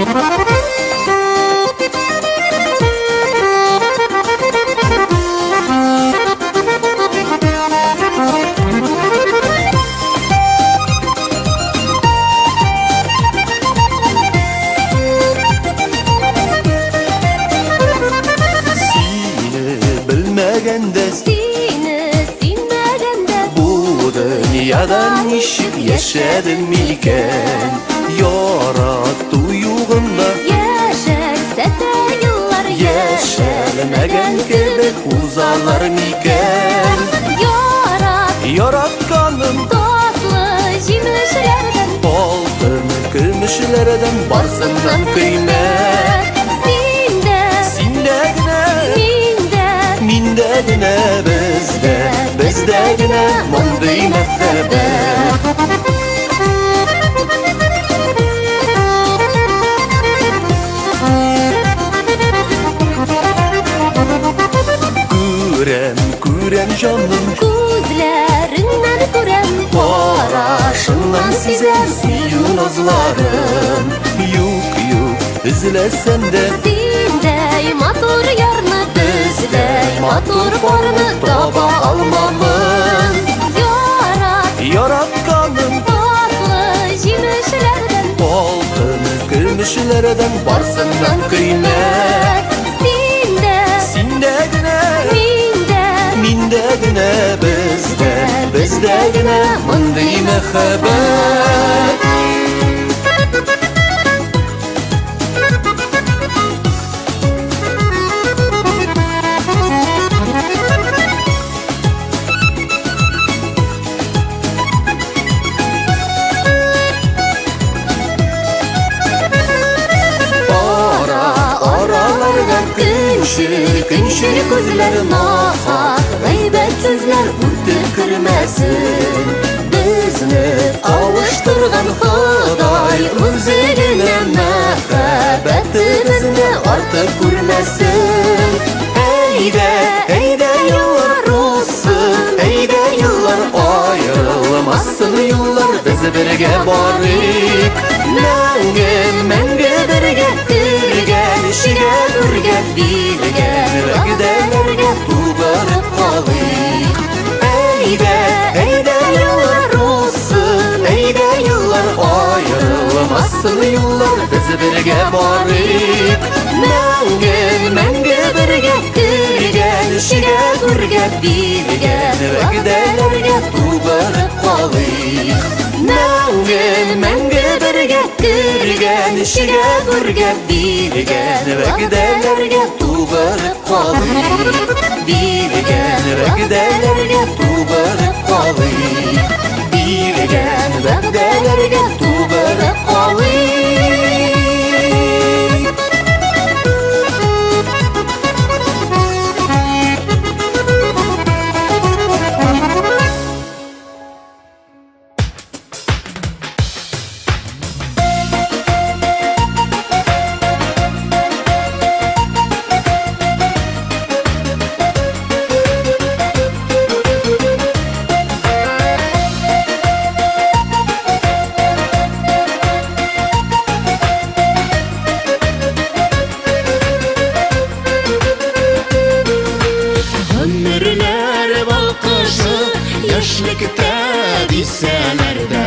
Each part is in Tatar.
Сине белмәгәндә, Сине синмәгәндә, бу дөньяда ничек яшәдем микән? Ярату югында яшәрсә дә еллар яшәлмәгән кебек узалар микән? Ярат Яратканым татлы җимешләрдән алтын көмешләрдән барсыннан кыйммәт. Син дә, Синдә генә, мин дә, миндә генә, бездә, бездә генә мондый мәхәббәт. Күрәм, күрәм җаным, Күзләреңнән күрәм, карашыңнан сизәм сөю назларын. Юк, юк, эзләсәм дә Синдәй матур ярны, бездәй матур парны таба алмамын. Ярат Яратканым татлы җимешләрдән алтын көмешләрдән барсыннан кыйммәт. Син дә, Синдә генә, мин дә, миндә генә, бездә, бездә генә мондый мәхәббәт. Ара, араларга көнчел, көнчел күзләр, нахак, гайбәт сүзләр үтеп кермәсен. Безне кавыштырган Ходай үзе генә мәхәббәтебезне артык күрмәсен. Әйдә, әйдә еллар узсын, әйдә еллар аерылмасын юллар, без бергә барыйк. Мәңге, мәңге бергә кергән, чигә үргә биргән вәгъдәләргә тугры калыйк. Әйдә, әйдә еллар узсын, әйдә еллар аерылмасын юллар, без бергә барыйк. Мәңге, мәңге бергә кергән, чигә үргә биргән вәгъдәләргә тугры калыйк. Мәңге, мәңге бергә кергән, чигә үргә биргән вәгъдәләргә тугры калыйк. Биргән вәгъдәләргә тугры калыйк. Биргән вәгъдәләргә тугры калыйк. Гомерләр балкышы яшьлектә дисәләр дә,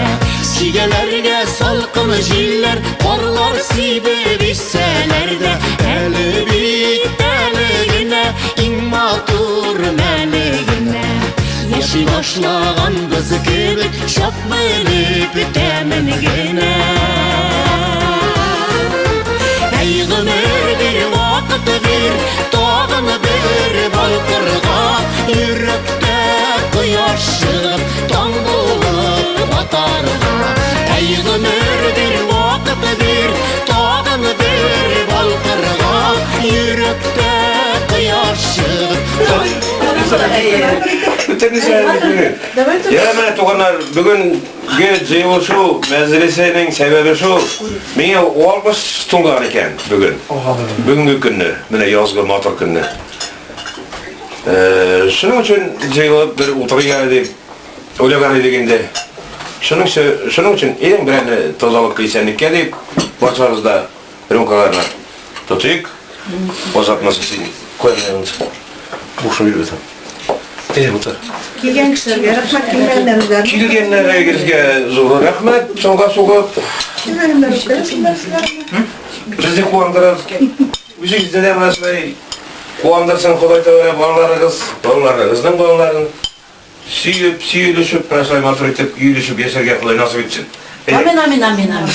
чигәләргә салкын җилләр, карлар сибеп исәләр дә, әле бит әле генә иң матур мәле генә. Яши башлаганбыз кебек, чак белеп тәмен генә. Әй гомер бир, вакыт бир, тагын бер балкырга, йөрәктә кояш чыгып, таң булып батарга. Әй гомер бир, вакыт бир, тагын бер балкырга, йөрәктә кояш чыгып, таң. Я менә туганнар, бүгенге җыелышу мәҗлесенең сәбәбе шул. Миңа 60 тулган икән бүген. Бүгенге көнне, менә язгы матур көнне. Шуның өчен җыелып бер утырыйк әле дип уйлаган идек инде. Шуның өчен, шуның өчен иң берәне тазалык исәнлеккә дип барчабыз да. Рюмкаларны тотыйк. Озатмасы син. Куй менә монысы. Бушып йөресең. Әйдә, утыр. Килгән кешеләргә рәхмәт, килмәгәннәргә. Килгәннәрегезгә зур рәхмәт, соңга сугып. Килмәгәннәр үпкәләсеннәр сезләрне. Безне куандырыр. Үзегезне дә менә шулай куандырсын Ходай Тәгалә балаларыгыз, балаларыгызның балаларын. Сөеп, сөелешеп, менә шулай матур итеп өелешеп яшәргә Ходай насыйп итсен. Амин, амин, амин, амин.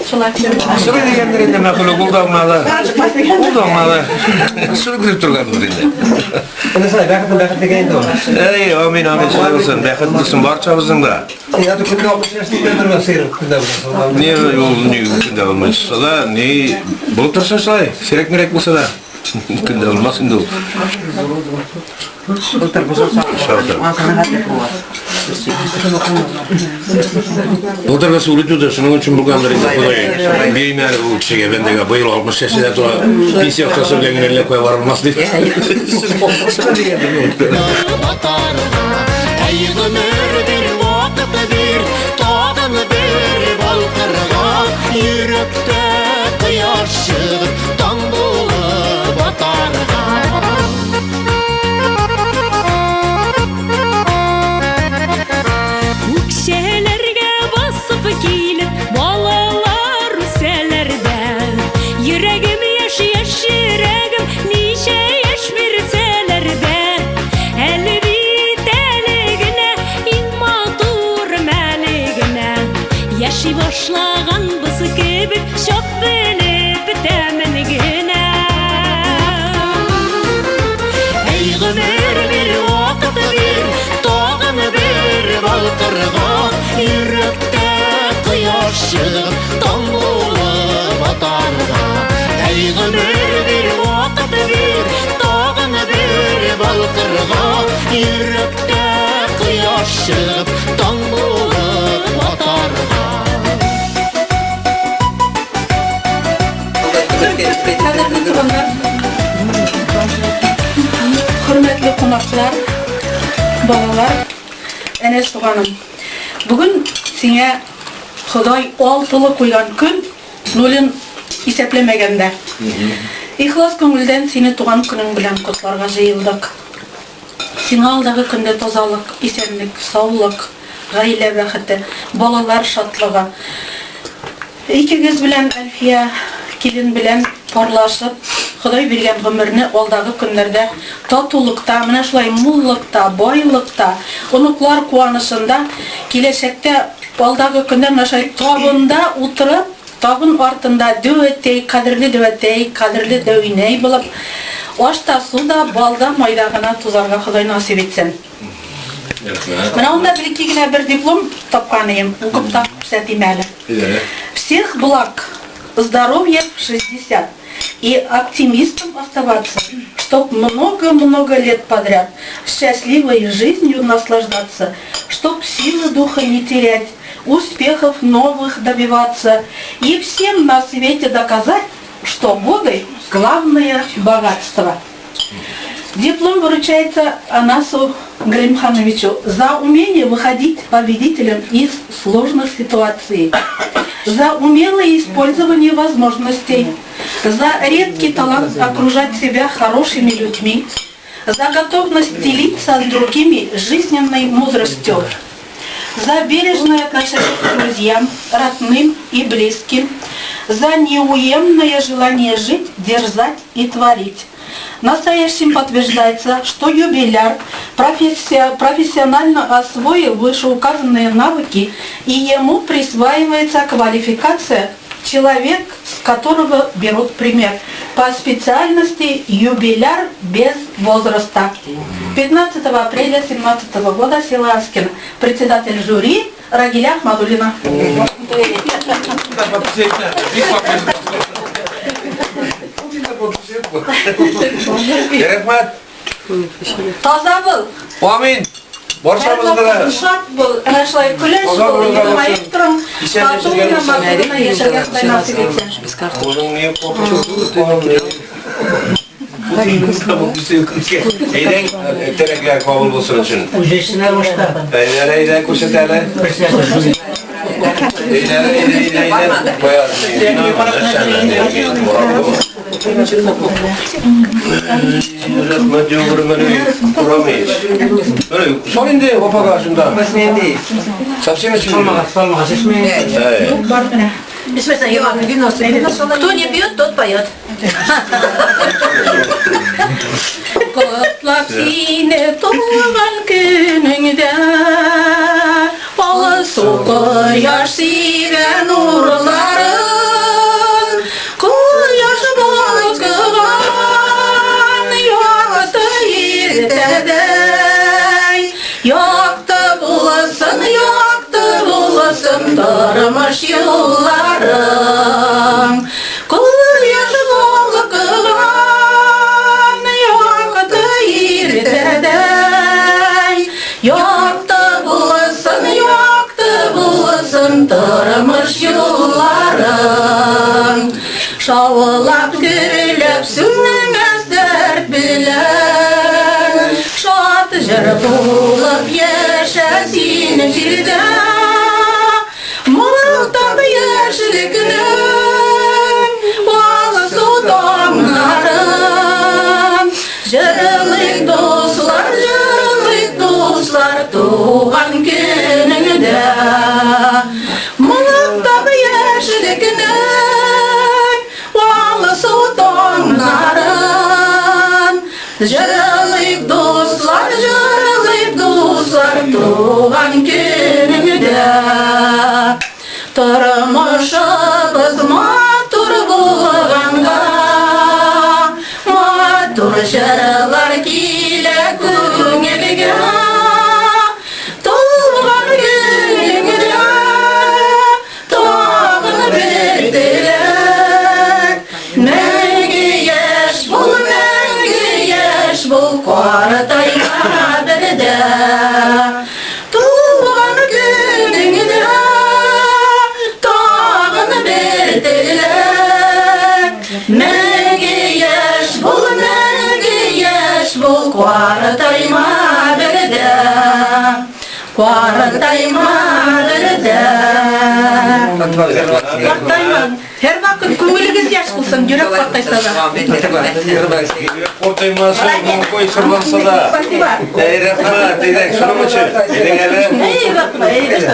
Шулай. Шулай дигәндер инде мәхлук, ул да аңлады. Ул да аңлады. Шуны көтеп торгандыр инде. Менә шулай бәхетле бәхет дигән инде ул. Әй, амин, амин, шулай булсын. Бәхет булсын барчабызның да. Я да көндә 60 яшьтә торган сыер көндә булсын. Не ул ни көндә булмаса да, ни булып торса шулай, сирәк-мирәк булса да. Көндә булмас инде ул. Былтыр бозау Шалтыр. Ансына хәтле була. Былтыр да сулы туды, шуның өчен булгандыр инде Ходай. Бирмә әле бу кешегә бәндәгә. Быел 60 яшендә туа. Пенсия акчасы белән генә әллә кая барылмас дип. Батарга, әй гомер бир, вакыт бир, тагын бер балкырга, йөрәктә кояш чыгып, таң булып атарга. Үкчәләргә басып килеп, балалар үсәләр дә. Йөрәгем яшь, яшь йөрәгем, ничә яшь бирсәләр дә. Әле бит әле генә, иң матур мәле генә. Яши башлаганбыз кебек, чак белеп бетәмен генә. Әй гомер бир, вакыт бир, тагын бер балкырга, йөрәктә кояш чыгып, таң булып атарга. Әй гомер бир, вакыт бир, тагын бер балкырга, йөрәктә кояш чыгып, таң булып атарга. Кадерле туганнар, хөрмәтле кунаклар, балалар, Әнәс туганым. Бүген сиңа Ходай алтылы куйган көн, нулен исәпләмәгәндә. Ихлас күңелдән сине туган көнең белән котларга җыелдык. Сиңа алдагы көндә тазалык, исәнлек, саулык, гаилә бәхете, балалар шатлыгы. Икегез белән Әлфия килен белән парлашып, Ходай биргән гомерне алдагы көннәрдә татулыкта, менә шулай муллыкта, байлыкта, оныклар куанычында, киләчәктә алдагы көндә менә шулай табында утырып, табын артында дәүәтәй, кадерле дәүәтәй, кадерле дәүинәй булып, ашта, суда, балда, майда гына тузарга Ходай насыйп итсен. Менә анда бер-ике генә бер диплом тапкан идем, укып та күрсәтим әле. Всех благ, здоровья в 60 и оптимистом оставаться, чтоб много-много лет подряд счастливой жизнью наслаждаться, чтоб силы духа не терять, успехов новых добиваться и всем на свете доказать, что годы – главное богатство. Диплом вручается Анасу Галимхановичу за умение выходить победителем из сложных ситуаций, за умелое использование возможностей, за редкий талант окружать себя хорошими людьми, за готовность делиться с другими жизненной мудростью, за бережное отношение к друзьям, родным и близким, за неуемное желание жить, дерзать и творить. Настоящим подтверждается, что юбиляр профессионально освоил вышеуказанные навыки и ему присваивается квалификация «Человек, с которого берут пример» по специальности юбиляр без возраста. 15 апреля 2017 года, село Аскино. Председатель жюри Рагиля Ахмадуллина. Рәхмәт. Таза бул. Амин. Барчабызга да. Шат бул. Әнә шулай көләч Таза бул. булырга Елмаеп булсын. торың. Исән Тату яшәргә гына, булсын. матур гына яшәргә Ходай насыйп итсен. Авызың ни Әйдәң, теләкләр кабул булсын өчен. Үзесенә башта. Әйдә, әйдә, күрсәт әле. Сол инде апага шунда. Совсем Салмага чишмә. Кто не пьет, тот поет. Котлап сине туган көнеңдә, Алсу кояш сибә нурларын, Кояш балкыган якты иртәдәй. Якты булсын, якты булсын тормыш юлларың. Кояш балкыган якты иртәдәй. Якты булсын, якты булсын тормыш юлларың. Шаулап гөрләп сүнмәс дәрт белән, Шат җыр булып яшә син җирдә. Мактап яшьлекнең алсу таңнарын. Җырлыйк, дуслар, җырлыйк, дуслар, туган көнеңдә. Мактап яшьлекнең алсу таңнарын. Җырлыйк, дуслар, җырлыйк, дуслар, туган көнеңдә. Тормышыбыз матур булганга, Матур җырлар килә күңелгә. Туган көнеңдә тагын бер теләк. Мәңге яшь бул, мәңге яшь бул, картайма бер дә. Туган көнеңдә тагын бер теләк. Мәңге яшь бул, мәңге яшь бул, картайма бер дә. Картайма бер дә. Картайма. Һәрвакыт күңелегез яшь булсын, йөрәк картайса да. Картаймаса, кой сырланса да. Спасибо. Әй, рәхмәт, әйдәң, шуның өчен. Әйдәң әле. Эй, эй, Әйдәң.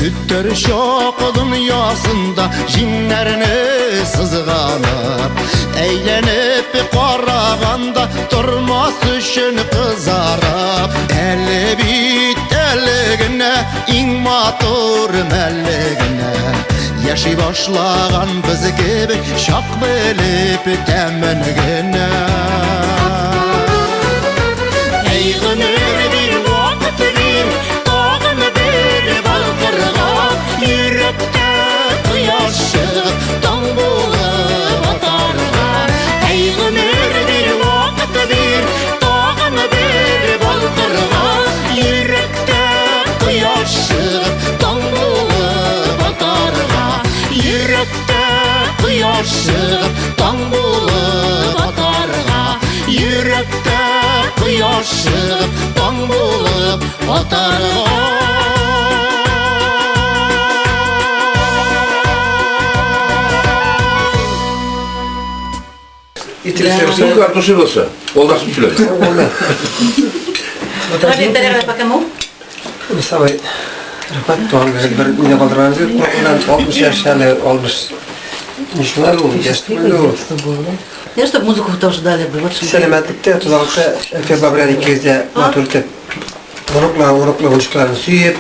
Көттер шоқ дөньясында җиңнәрне сызганып, Әйләнеп караганда тормас өчен кызарып. Әле бит әле генә иң матур мәле генә Яши башлаган без кебек чак белеп тәмен генә. Әй, гомер бир, вакыт бир, тагын бер балкырга, Йөрәктә кояш чыгып, таң булып атарга. Әй, гомер бир, вакыт бир, тагын бер балкырга, Йөрәктә кояш чыгып, таң булып атарга. Йөрәктә кояш чыгып, таң булып атарга. Йөрәктә кояш чыгып, таң булып атарга. Только от души булса, алдашып сөйләмә. По кому? Самый рәхмәт, туган гүзәл бер мине калдырган Куркыннан 60 яшь әле, 60 ничәләр ул, яшь түгел ул. Я, чтобы музыку тоже дали бы. Вот что. Сәламәтлектә, тазалыкта Әлфия бабай белән икегез дә матур итеп оныклар, оныклар, онычкаларын сөеп,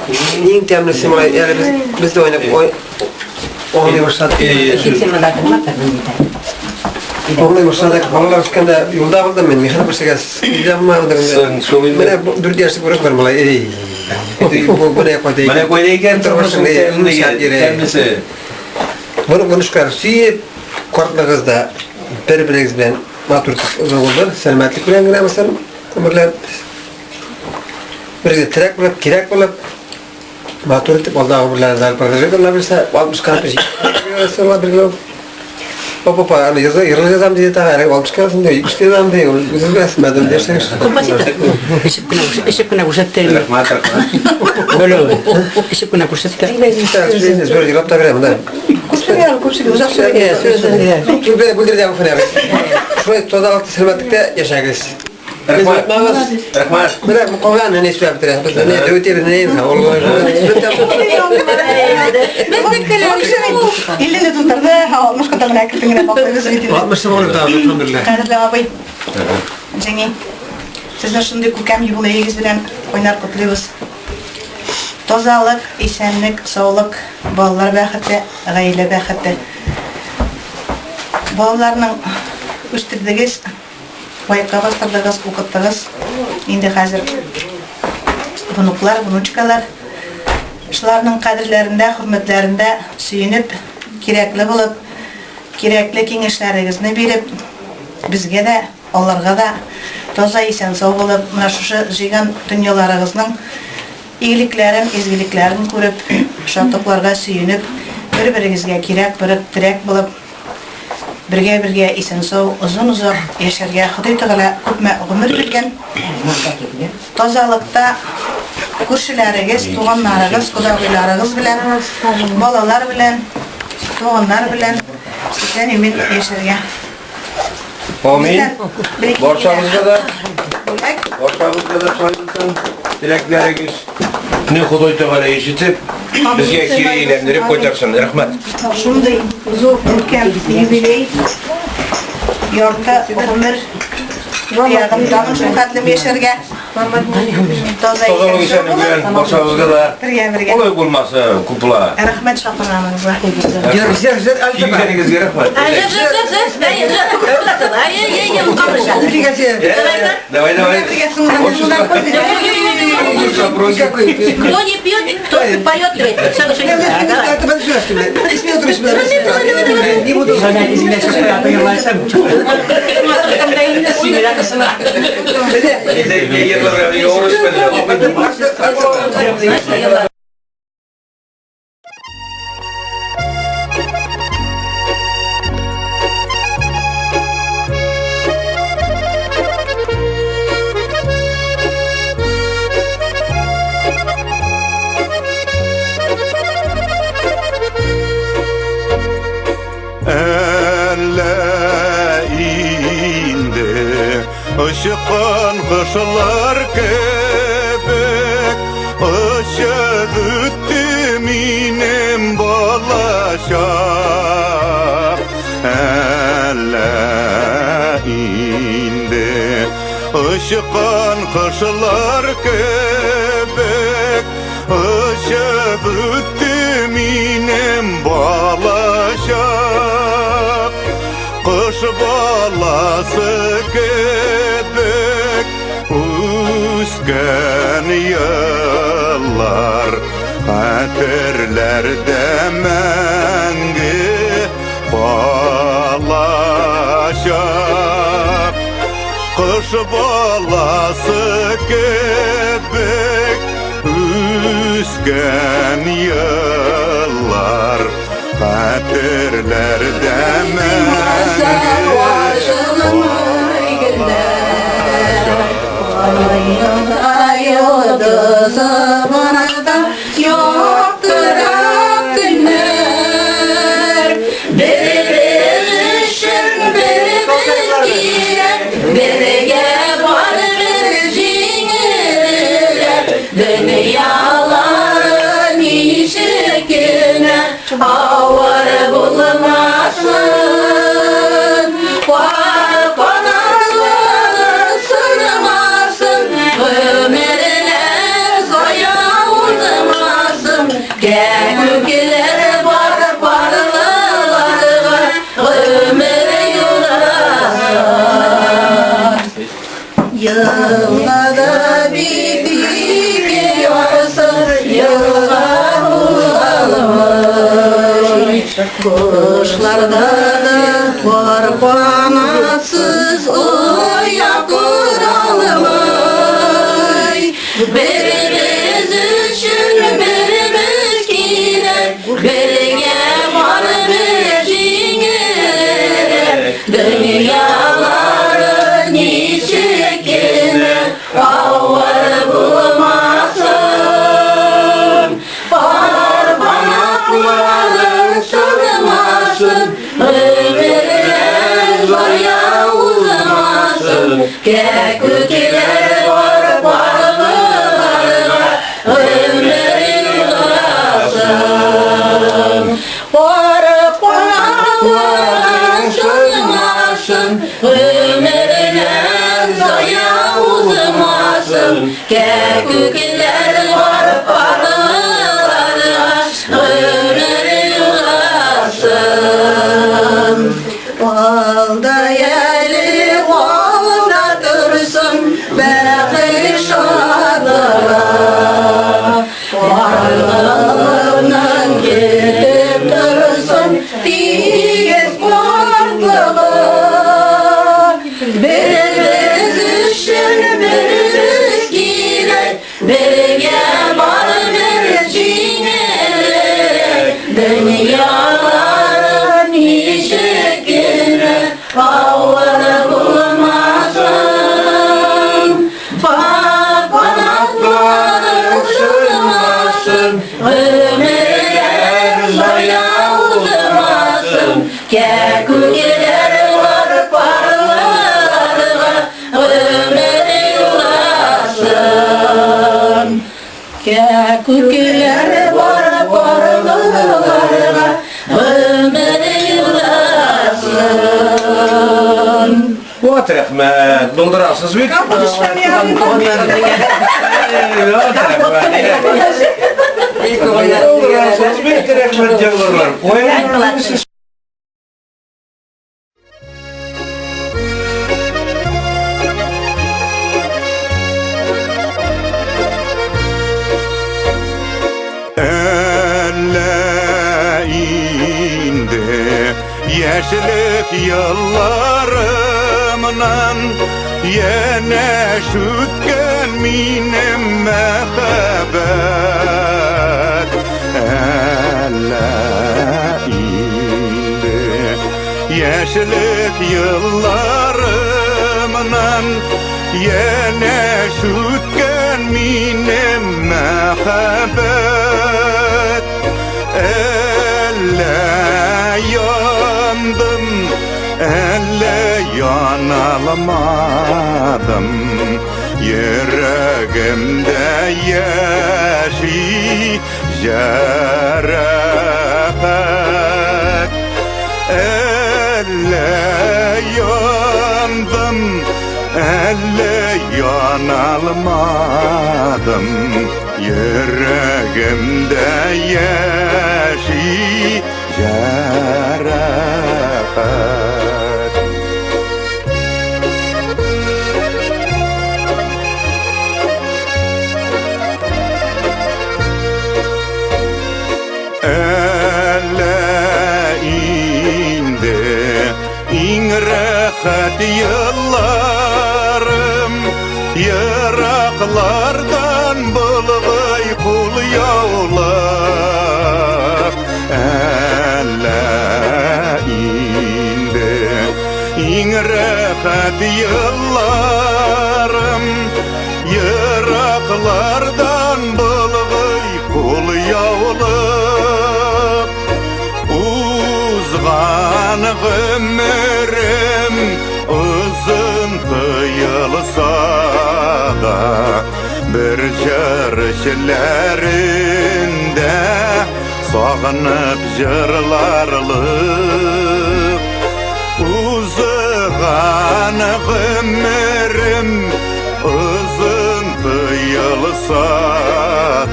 иң тәмлесе малай, әле без без дә уйнап ой уйный башладык. Уйный башладык. Балалар үскәндә юлда булдым мин, механик эшләгән, өйдә булмадым. Син шул инде. Менә бу 4 яшьлек урыс бар малай. Эй. Бу менә кайда Менә кайда икән тормышның тәмлесе. Моны онычкалар сөеп, картлыгыгызда бер-берегез белән матур итеп озак булыр, сәламәтлек белән генә булсын, гомерләр. Берегезгә терәк булып, кирәк булып, Матур итеп алдагы гомерләрен дә продолжать Алла бирсә, 60 ка җитә. Бер Опа, опа, аны яза, яза язам диде тагы, әле 60 ка инде, 70 язам ди, ул үзе беләсез, мәдән дәшсәң. Композитор. Эчеп кенә, эчеп кенә күрсәтте. Рәхмәт, рәхмәт. Бөлү. Эчеп кенә күрсәтте. Зур елап та бирәм, да. Күпчелеге, күпчелеге озак сөйләде. Бүлдерде бу фәнәр. Шулай тазалыкта, сәламәтлектә яшәгез. Без Рәхмәт. онытмагыз. Рәхмәт. Менә бу калган не сөйләп бетерә. Без не үтәбез, не Иллене тутырды, алтмышка да менә әкрен генә баклыйбыз бит инде. 60 булды да, алхамдулилла. Кадерле абый, җиңги, сезне шундый күркәм юбилеегез белән кайнар котлыйбыз. Тазалык, исәнлек, саулык, балалар бәхете, гаилә бәхете. Балаларның үстердегез, лаекка бастырдыгыз, укыттыгыз. Инде хәзер внуклар, внучкалар. Шуларның кадерләрендә, хөрмәтләрендә сөенеп, кирәкле булып, кирәкле киңәшләрегезне биреп, безгә дә, аларга да таза исән сау булып, менә шушы җыйган дөньяларыгызның игелекләрен, изгелекләрен күреп, шатлыкларга сөенеп, бер-берегезгә кирәк, бер терәк булып, бергә-бергә исән-сау, озын-озак яшәргә Ходай Тәгалә күпме гомер биргән. Тазалыкта күршеләрегез, туганнарыгыз, кодагыйларыгыз белән, балалар белән, туганнар белән исән-имин яшәргә. Амин. Бездән бер-ике Барчабызга да, бүләк. барчабызга да шулай булсын. Теләкләрегез не Ходай Тәгалә ишетеп, безгә кире әйләндереп кайтарсын. Рәхмәт. Шундый зур күркәм юбилей, ярты гомер ягын тагын шул хәтлем яшәргә. Таза Тазалык исән-сау исәнлек белән булып, барчабызга да. бергә-бергә. Олай булмаса, купла. Рәхмәт чакырганыгызга. Килгәнегезгә рәхмәт. Давай, давай. Бергә соңыннан Кто не пьет, тот поет, говорит. Не буду. Әллә инде очкан кошлар кебек очып үтте минем балачак. Әллә инде очкан кошлар кебек очып үтте минем балачак. Кош баласы кебек үскән еллар хәтерләрдә мәңге калачак. Кош баласы кебек үскән еллар хәтерләрдә мәңге Йолдызы барда яктырак көннәр. Беребез өчен беребез кирәк, бергә барыбер җиңелер. Дөньялары ничек кенә авыр булмасын. Пар канатлары сынмасын, гомерләр зая узмасын. Кәкүкләр бар парлыларга гомер юлдасын. Елгада бит ике ярсы, елга кузгалмый. Кошларда да пар канатсыз оя коралмый. Беребез өчен беребез Кәкүкиләр бар парлыларга гомерең узасын. Пар канатларың сынмасын, гомереңнән зая узмасын. Кәкүкиләр бар парлыларга гомерең узасын. Алда әле алда торсын бәхет шатлыгы. Барлыгыннан китеп торсын тигез картлыгы. Беребез өчен беребез кирәк, бергә бар бер җиңеллек. Дөньялары ничек кенә авыр булмасын, Пар канатларың сынмасын, гомерләр зая узмасын. Кәкүкеләр бар парларга гомерең узасын. Кәкүкеләр бар парларга гомерең узасын. Вот рәхмәт, булдырасыз бит. Вот рәхмәт. Булдырасыз бит, рәхмәт җырларлар. Куя Әллә инде яшьлек елларымнан янәш үткән минем мәхәббәт. Әллә инде яшьлек елларымнан янәш үткән минем мәхәббәт. Әллә яндым, әллә яналмадым. Йөрәгемдә яши җәрәхәт. Әллә яндым, әллә яналмадым. Йөрәгемдә яши җәрәхәт. Әллә инде иң рәхәт елларым ераклардан болгый кул яулык. Әллә инде иң рәхәт елларым ераклардан болгый кул яулык. Узган гомерем озын тоелса да, бер җыр эчләрендә сагынып җырларлык. Узган гомерем озын тоелса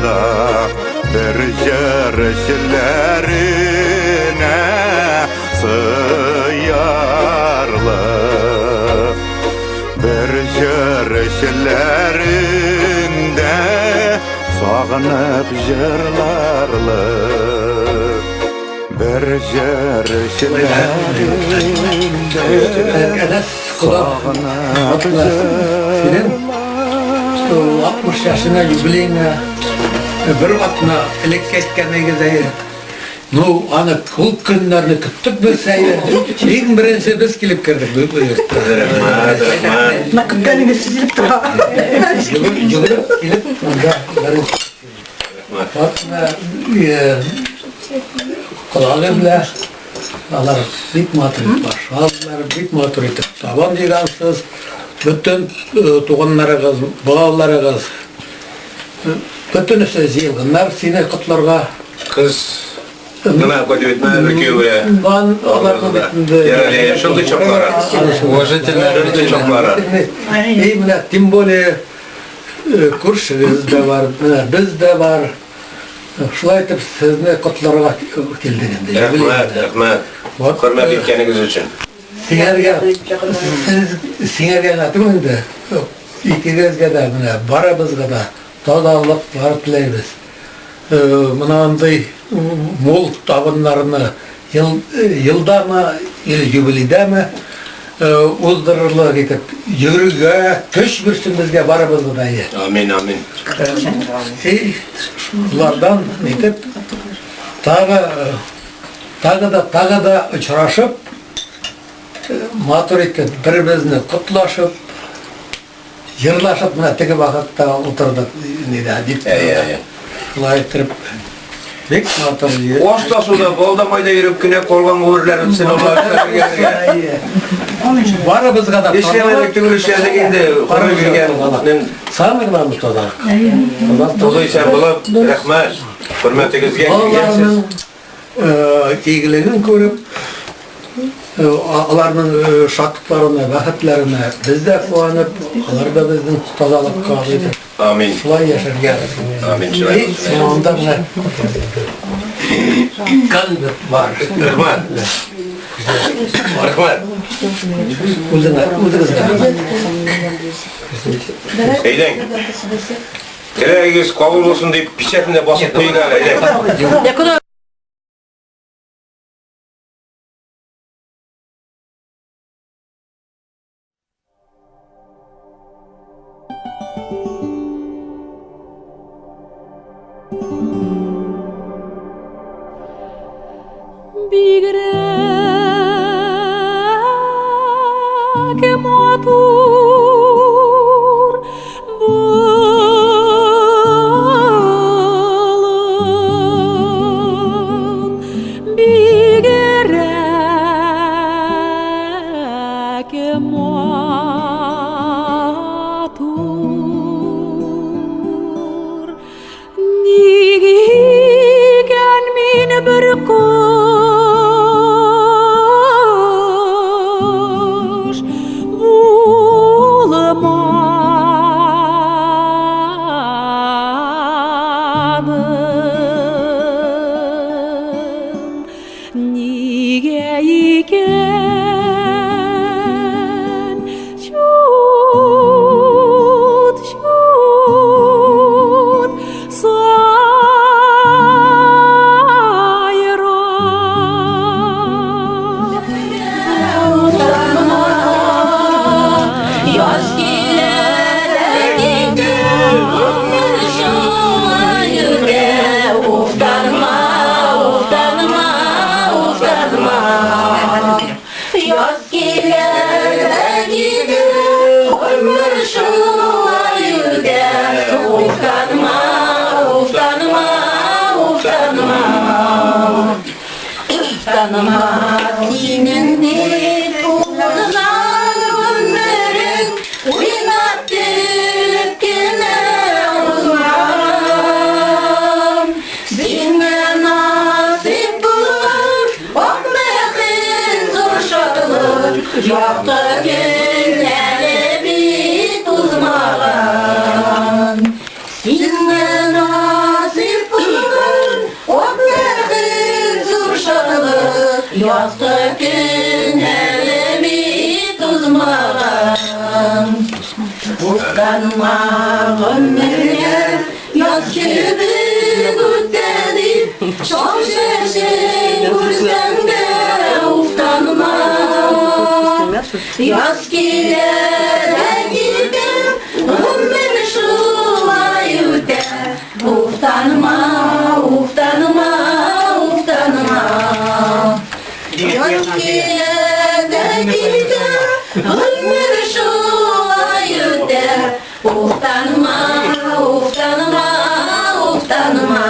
да, бер җыр эчләренә сыярлык. Бер җыр эчләрендә сагынып җырларлык. Бер җыр эчләрендә Әнәс кода сагынып синең 60 яшеңә юбилееңа бер атна элек әйткәнегез әйе. Ну, аны ул көннәрне көттек без әйе. Иң беренче без килеп кердек бу йортка. Рәхмәт, рәхмәт. Менә көткәнегез сизелеп тора. Йөгереп йөгереп килеп монда беренче. Атна колагы белән алар бик матур итеп ашадылар, бик матур итеп табын җыйгансыз. Бөтен туганнарыгыз, балаларыгыз, бөтенесе җыелганнар сине котларга. Кыз гына кайтып җитмәде, бер кияү белән. Ан, аларның бит инде. Ярар, ярар, шундый чаклары. Уважительно. Шундый чаклары. И менә тем более күршегез дә бар, менә без дә бар. Шулай итеп сезне котларга килдек инде. Рәхмәт, рәхмәт. Хөрмәт иткәнегез өчен. Сиңәргә, сез сиңәргә генә түгел инде, икегезгә дә менә барыбызга да тазалыклар теләйбез. Менә андый мул табыннарны ел, елдамы или юбилейдәме уздырырлык итеп йөрергә көч бирсен безгә барыбызга да. Амин, амин. И шулардан нитеп тагы тагы да тагы да очрашып матур итеп бер-беребезне котлашып җырлашып менә теге вакытта утырдык нидә дип. Әйе, әйе. Шулай итеп бик матур. Аш та суда, бал да майда йөреп кенә калган гомерләр үтсен Аллаһ биргән. Барыбызга да Эшләмәдек түгел эшләдек инде. Ходай биргән. Самый главный тазалык. Таза исән булып, рәхмәт. Хөрмәтегезгә килгәнсез. Балаларның игелеген күреп, аларның шатлыкларына, бәхетләренә без дә куанып, алар да безнең тазалыкка итеп. Амин. Шулай яшәргә. Амин. Шулай. Соңында менә конверт бар. Рәхмәт. Рәхмәт. Үзеңә, үзегезгә. Әйдәң. Теләгегез кабул булсын дип печатен дә басып куйыйк әле, әйдәң. Я куда? Бигрәк матур болын, бигрәк матур. Ник икән мин бер кош булмадым? Нигә икән чут, чут сайрар? Яз килә дә китә, гомер шулай үтә. Уфтанма, уфтанма, уфтанма. Яз килә дә китә, гомер шулай үтә. Уфтанма, уфтанма, уфтанма. Уфтанма, синең бит узган гомерең уйнап көлеп кенә узган. Сиңа насыйп булыр ак бәхет, зур шатлык, якты көн әле бит узмаган. Сиңа насыйп булыр ак бәхет, зур шатлык, якты көн әле бит узмаган. Уфтанма гомергә яз кебек үтә дип, шау чәчәк күрсәң дә уфтанма. Яз килә дә китә, гомер шулай үтә. Уфтанма, уфтанма, уфтанма. Яз килә дә китә, гомер шулай үтә. Уфтанма, уфтанма, уфтанма.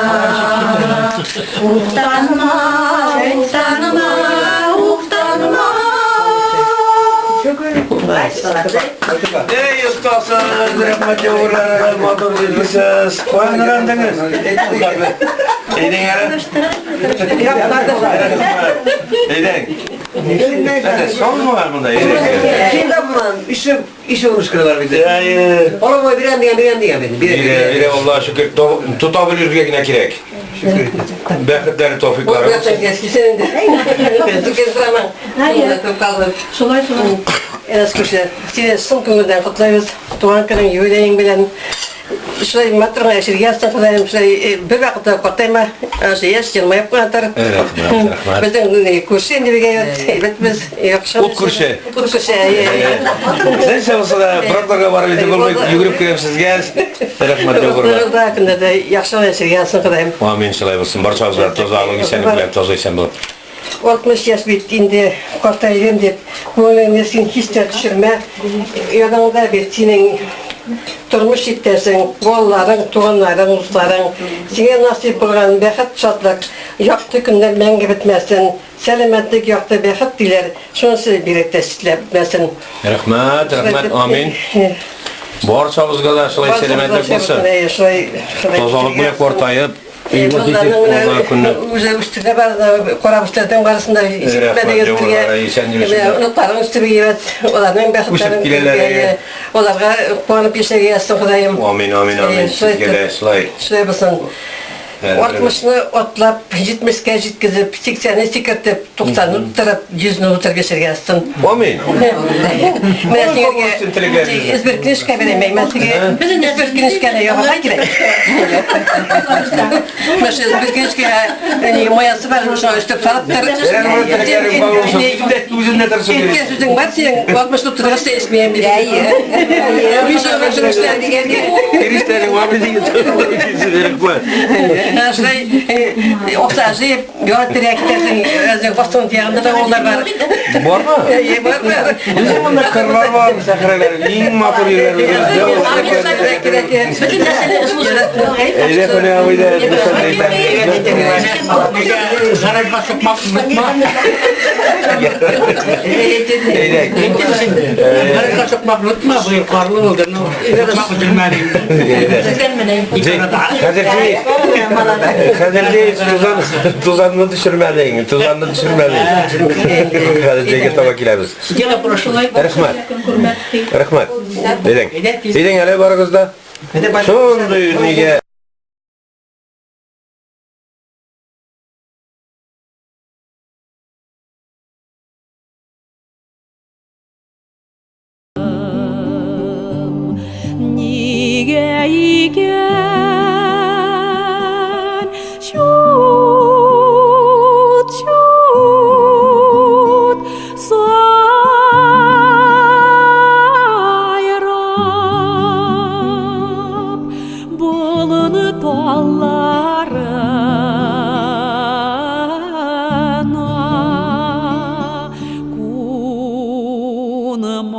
Уфтанма, уфтанма, уфтанма. Эй, остасыз, рәхмәт яугырлары, матур йөзлесез. Каян өйрәндегез? Әйдәң әле. Әйдәң. Әйдә, соңмы бар монда? Әйдәң. Şimdi bundan işi iş olmuş kırılar bize. Әйе. Oğlum o biren diyen biren diyen benim. Бирә, бирә, Аллаһ шөкер, тота белергә генә кирәк. Бәхетләре, тәүфиклары булсын. Senin de. Kaldım. Шулай шулай. Enes күрше, сине чын күңелдән котлыйбыз. Туган көнең юбилеең белән. Шулай матур гына яшәргә язсын, Ходаем, шулай бер вакытта картайма, ана яшь елмаеп кына тор. Рәхмәт, рәхмәт. Безнең күрше инде бергә әйбәт без, яхшы. Ут күрше. Ут күрше. Нәрсә булса да, братларга барып җитеп булмый, йөгереп керәм сезгә. Рәхмәт яугырлар. Да көндә дә яхшы гына яшәргә язсын, Ходаем. Амин, шулай булсын. Барчабызга тазалык, исәнлек белән таза исән булып. 60 яшь бит инде картайдым дип, күңелеңне син һич тә төшермә. Яныңда бит синең тормыш иптәшең, балаларың, туганнарың, дусларың. Сиңа насыйп булган бәхет, шатлык, якты көннәр мәңге бетмәсен. Сәламәтлек, якты бәхет диләр. Шунысы бигрәк тә читләп бетмәсен. Рәхмәт, рәхмәт, амин. Барчабызга да шулай сәламәтлек булсын. Шулай Тазалык белән картаеп, Алла көнне. Үзе үстерде бар, карап үстердең барысын да Рәхмәт, яугырлар, исән йөрсеннәр. Оныкларың үстереп килә, аларның бәхетләрен Үсеп киләләр, әйе. Аларга куанып яшәргә язсын, Ходаем. Амин, амин, амин. Сезгә дә шулай. Шулай булсын. Бәрбер. 60-ны атлап, 70-кә җиткезеп, 80-не сикертеп, 90-ны утырып, 100-не утырып яшәргә язсын. Амин. Менә Ул теләкләрегез. сиңа бер книжка бирәм, мин сиңа бер книжканы язарга кирәк. Менә шул бер книжка, ни маясы бар, шуны өстәп салып тор. Үзем дә тырышып йөрим. Әйткән сүзең бар синең, 60 тутыргач та эчмәем дип. Мин шуны эшләдем дигәнгә. Иришләрең бар дигән. Рәхмәт. Шулай акча җыеп, ярат тирәк китәсең, үзең Бостон ягында да уллар бар. Бармы? Әйе, бар, бар. Безнең монда кырлар бар, сәхрәләр, иң матур җирләр үзебездә. Бөтен нәрсәне Әйдә, Хөне абый да, Гаражга чыкмак онытма. Әйдә. Гаражга чыкмак онытма, быел карлы булды. Ну, чыкмак өзелмәде инде. Хәзер хәзер тузан тузанны төшермәдең, тузанны төшермәдең. Хәзер җәйгә таба киләбез. Дело прошлое. Рәхмәт. Рәхмәт. Әйдәң. Әйдәң әле барыгыз да. Шундый нигә Нигә икән чут чут сайрап болын талларына кунмадым.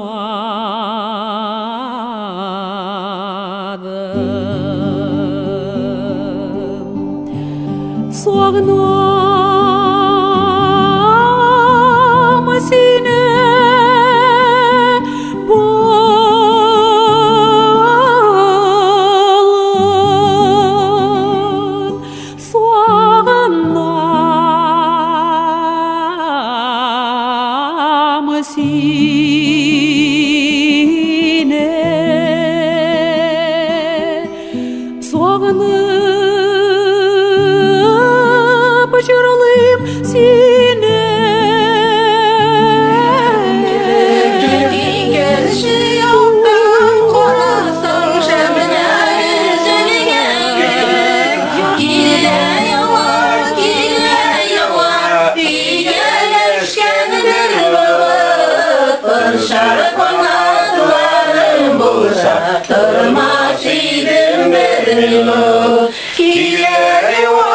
Сагынам сине, болын, сагынам сине. Сагынып җырлыйм сине. Икенче яктан карасаң, шәмнәр өзелгән. Килә ява, килә ява, ияләшкән бер болыт. Пыршар канатларым булса, тормас идем бер минут. Килә ява,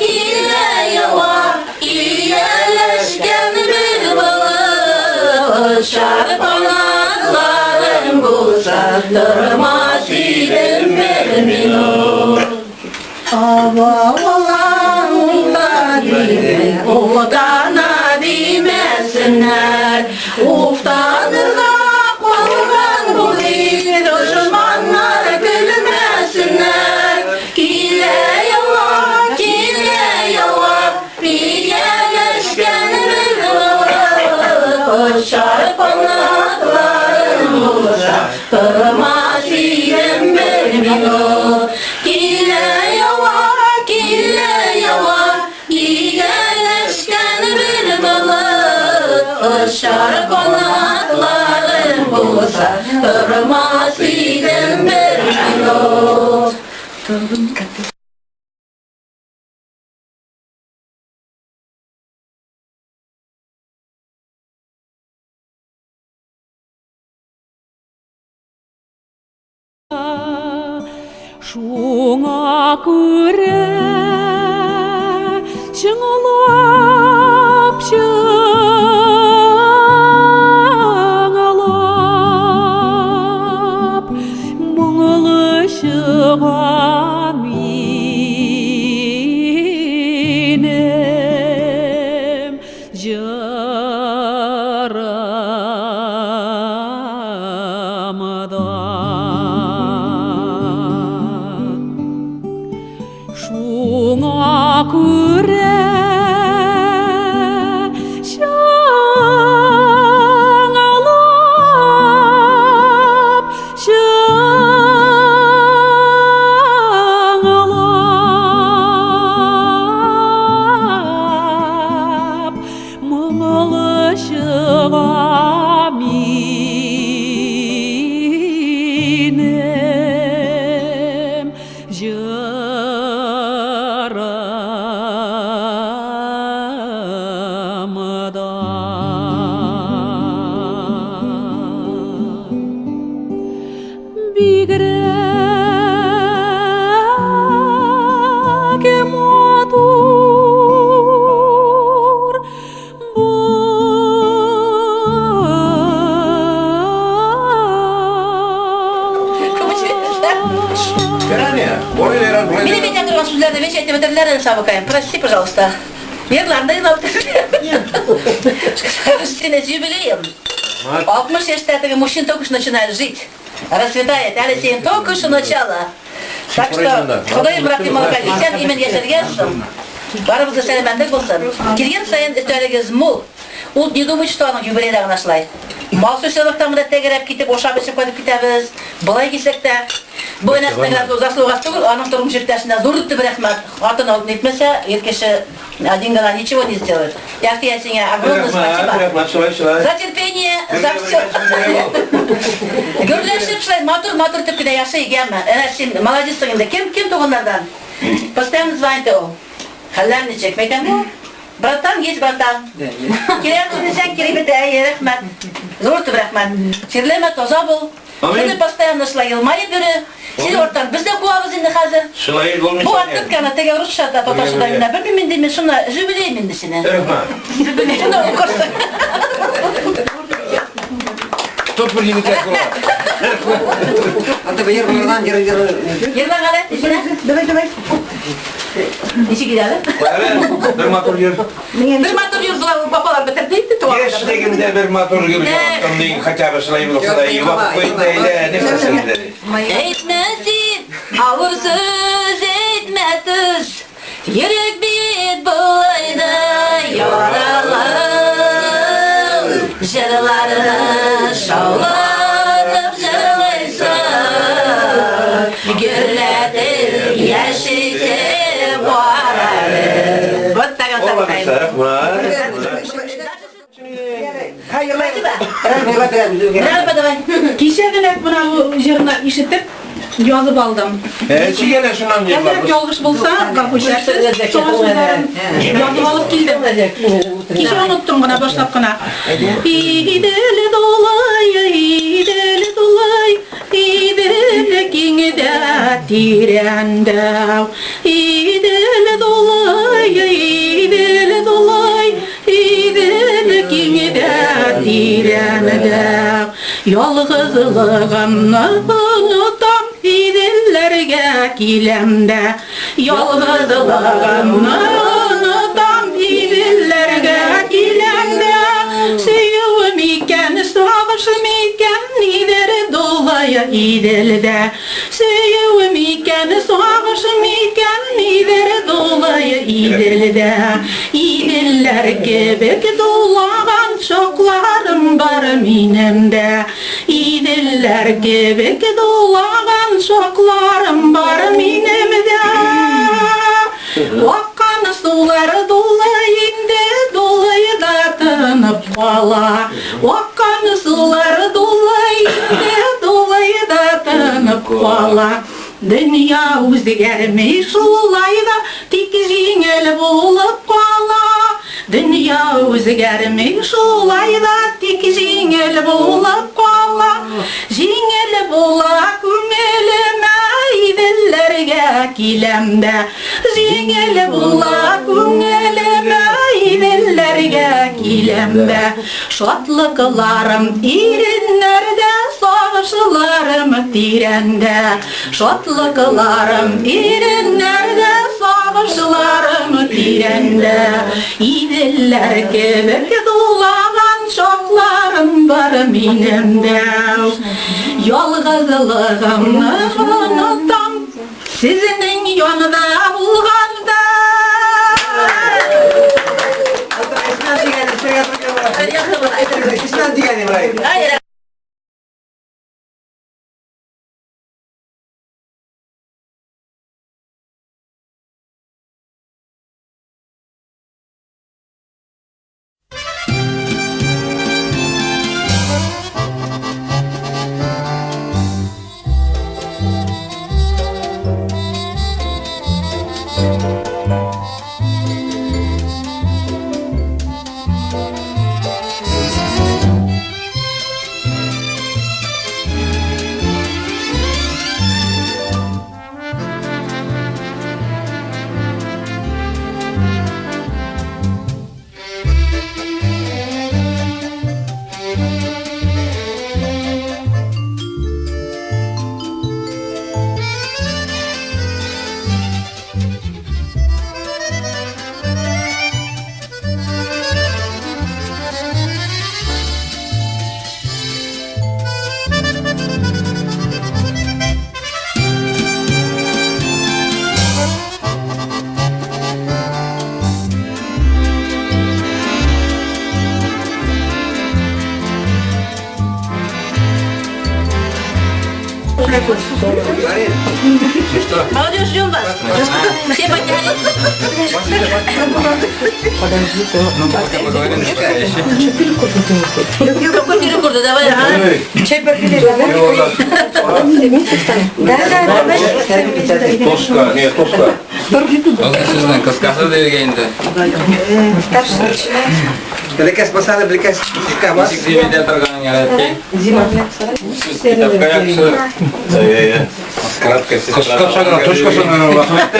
килә ява, ияләшкән бер болыт. Шар канатларым булса, тормас идем бер минут. Ава-оланга димә, Утана димәсеннәр, Уфтанырга калган минут. Килә ява, килә ява, Ияләшкән бер болыт, Очар канатларым булса, Тормас идем бер минут. Шуңа күрә чыңлап, чыңлап моңлы чыга минем җырым да. Шуңа күрә чыңлап, чыңлап моңлы чыга минем җырым да. Бигрәк матур Болай. Мине бит торган сүзләрне мин әйтеп бетерделәр әле, сабыкаем. Прости, пожалуйста. Ерларны елап бетерделәр. Сине с юбилеем. 60 яшьтә теге мужчин только что начинает жить. Расцветает. Әле син только что начало. Так что, Ходай братым малакай, исән имен яшәргә Барыбызга сәламәтлек булсын. Килгән саен өстәлегез мул. Ул не думает, что аның юбилейда гына шулай. Мал сүзләрдән монда тәгәрәп китеп, ашап эчеп кайтып китәбез. Болай килсәк тә, бу нәрсәгә заслугасы түгел, аның тормыш иптәшенә зур итеп рәхмәт. Хатын алып нитмәсә, ир кеше один гына ничего не сделает. Я сиңа огромное спасибо. Рәхмәт, шулай, шулай. За терпение, за все. Гөрләшеп шулай матур-матур итеп кенә яшәйек, яме. Әнә син молодецсың инде. Кем кем туганнардан? Постоянно звонит ул. Хәлләр ничек? Мәйтәм, бу братан есть братан. Киләм дисәң, килеп бетә, әй, рәхмәт. Зур итеп рәхмәт. Чирләмә, таза бул. Амин. Сине постоянно шулай елмаеп йөре. Син арттан без дә куабыз инде хәзер. Шулай Бу булмыйча. открытканы теге русча да, татарча да мин белмим инде, мин шуны юбилей инде сине. Рәхмәт. Шуны укырсың. Тут бер егетләр була. Анда бер булган җыр җыр. Йырлаган әле, ишенә. Давай, давай. Ничек килә әле? Әле бер матур җыр. Бер матур җыр була, бабалар бетерде инде туган. Яшьлегемдә бер матур җыр яттым дигән, хотя бы шулай булса да, елап куйды әле, нәрсәсен инде. Әйтмә син, авыр сүз әйтмә төз. Йөрәк бит болай да яралы. Җырлары шаулатып җырлыйсың. Гөрләтеп яшисең бар әле. Вот так вот. Olmasa рәхмәт. Спасибо. Рәхмәт, давай. Кичә генә менә бу җырны ишетеп язып алдым. Чигәнә шуннан Әзрәк ялгыш булса, гафу итәрсез. Соңгы сүзләрен язып алып килдем. Кичә оныттым гына башлап кына. Идел дулай, Идел дулай, Идел киң дә тирән дә. Идел дулай, Идел дулай, Идел киң дә тирән дә. Ялгызлыгымны онытам, Иделләргә киләм дә. Ялгызлыгымны онытам, Иделләргә киләм дә. Сөюем икән, сагышым икән, нидер дулай Иделдә. Сөюем икән, сагышым икән, нидер дулай Иделдә. Иделләр кебек дулаган чакларым бар минем дә. Иделләр Иделләр кебек дулаган чакларым бар минем дә. Аккан сулар дулый инде, дулый да тынып кала. Аккан сулар дулый инде, дулый да тынып кала. Дөнья үзгәрми шулай да, тик җиңел булып кала. Дөнья үзгәрми шулай да, тик җиңел булып кала. Җиңел була күңелемә, Иделләргә киләм дә. Җиңел була күңелемә, Иделләргә киләм дә. Шатлыкларым иреннәрдә, сагышларым тирәндә. Шатлыкларым иреннәрдә, сагышларым тирәндә. Иделләр кебек дулаган чакларым бар минем дә. Ялгызлыгымны онытам, сезнең янда булганда. Молодежь, ждем вас. Все поднялись. Какой перекур? Давай, ага. Тоска, не, тоска. Сезнең кыскасы дигән инде. Блекес басады, блекес бас. Ничек дип әйтә торган ярәткәй. Китапка яхшы. Кратко Кыскача гына, точкасын гына рәхмәт.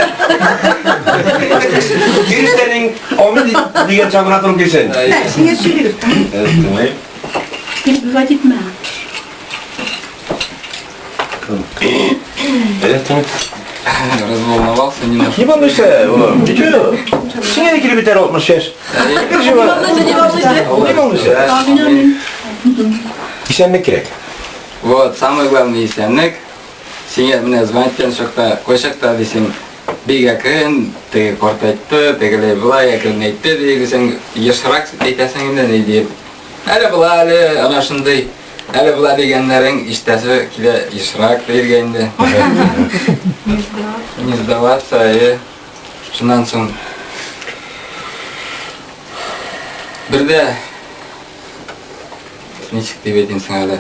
Иртәнең амин дигән чагына туры килсен. Перебивать итмә. Разволновался немножко. Не волнуйся, улым. Ничего. Сиңа да килеп бетәр 60 яшь. Не волнуйся, не волнуйся. Не волнуйся. Амин, амин. Исәнлек кирәк. Вот, самое главное исәнлек. Сиңа менә звонить иткән чакта, кайчакта дисең, бик әкрен, теге картайтты, тегеләй болай әкрен әйтте дисең, ешрак әйтәсең инде ни дип. Әле була, әле ана шундый, әле була дигәннәрең ишетәсе килә ешрак диергә инде. Не сдаваться, и шуннан соң бер дә ничек дип әйтим соң әле?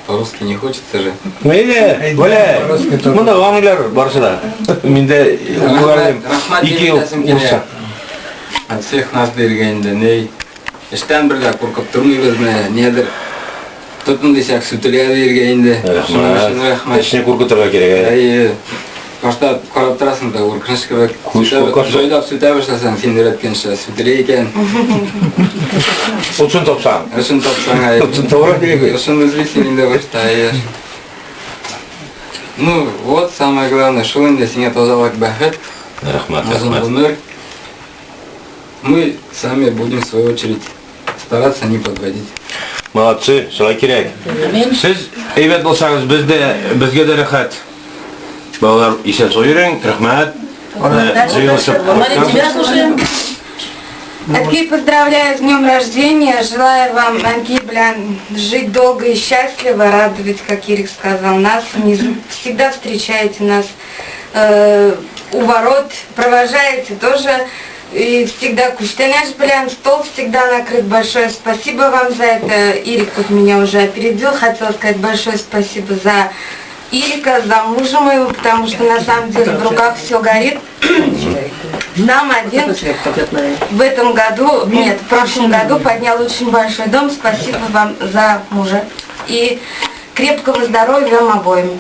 По-русски не хочется же. Әйдә, Валя. Монда аңлыйлар барысы да. Мин дә укыганым Рәхмәт 2 ел әйтәсем килә. урысча. От всех нас диергә инде, ней. Эштән бер дә куркып тормыйбыз менә, нидер тотын дисәк сүтелә диергә инде. Шуның өчен рәхмәт. Эшне куркытырга кирәк. ә. Әйе. Башта карап торасың да куркыныч кебек. Күз куркасың. Җайлап сүтә башласаң, син өйрәткәнчә сүтелә икән. Очын тапсаң. Эшен тапсаң, әйе. Очын табарга кирәк бит. Эшен эзлисең инде башта, әйе. Ну, вот самое главное, шул инде сиңа тазалык, бәхет, Рәхмәт, озын рәхмәт. гомер. Мы сами будем в свою очередь стараться не подводить. Молодцы, шулай кирәк. Сез әйбәт булсагыз, без дә безгә дә рәхәт. Балалар исән сау йөрең, рәхмәт. Менә җыелышып Марин, тебя слушаем. Әнкәй, поздравляю с днем рождения. Желаю вам, әнкәй белән, жить долго и счастливо, радовать, как Ирик сказал, нас. Не Всегда встречаете нас у ворот, провожаете тоже. И всегда күчтәнәч белән, стол всегда накрыт. Большое спасибо вам за это. Ирик тут меня уже опередил. Хотела сказать большое спасибо за Ирика, за мужа моего, потому что на самом деле в руках все горит. Сам один в этом году, нет, в прошлом году поднял очень большой дом. Спасибо вам за мужа. И крепкого здоровья вам обоим.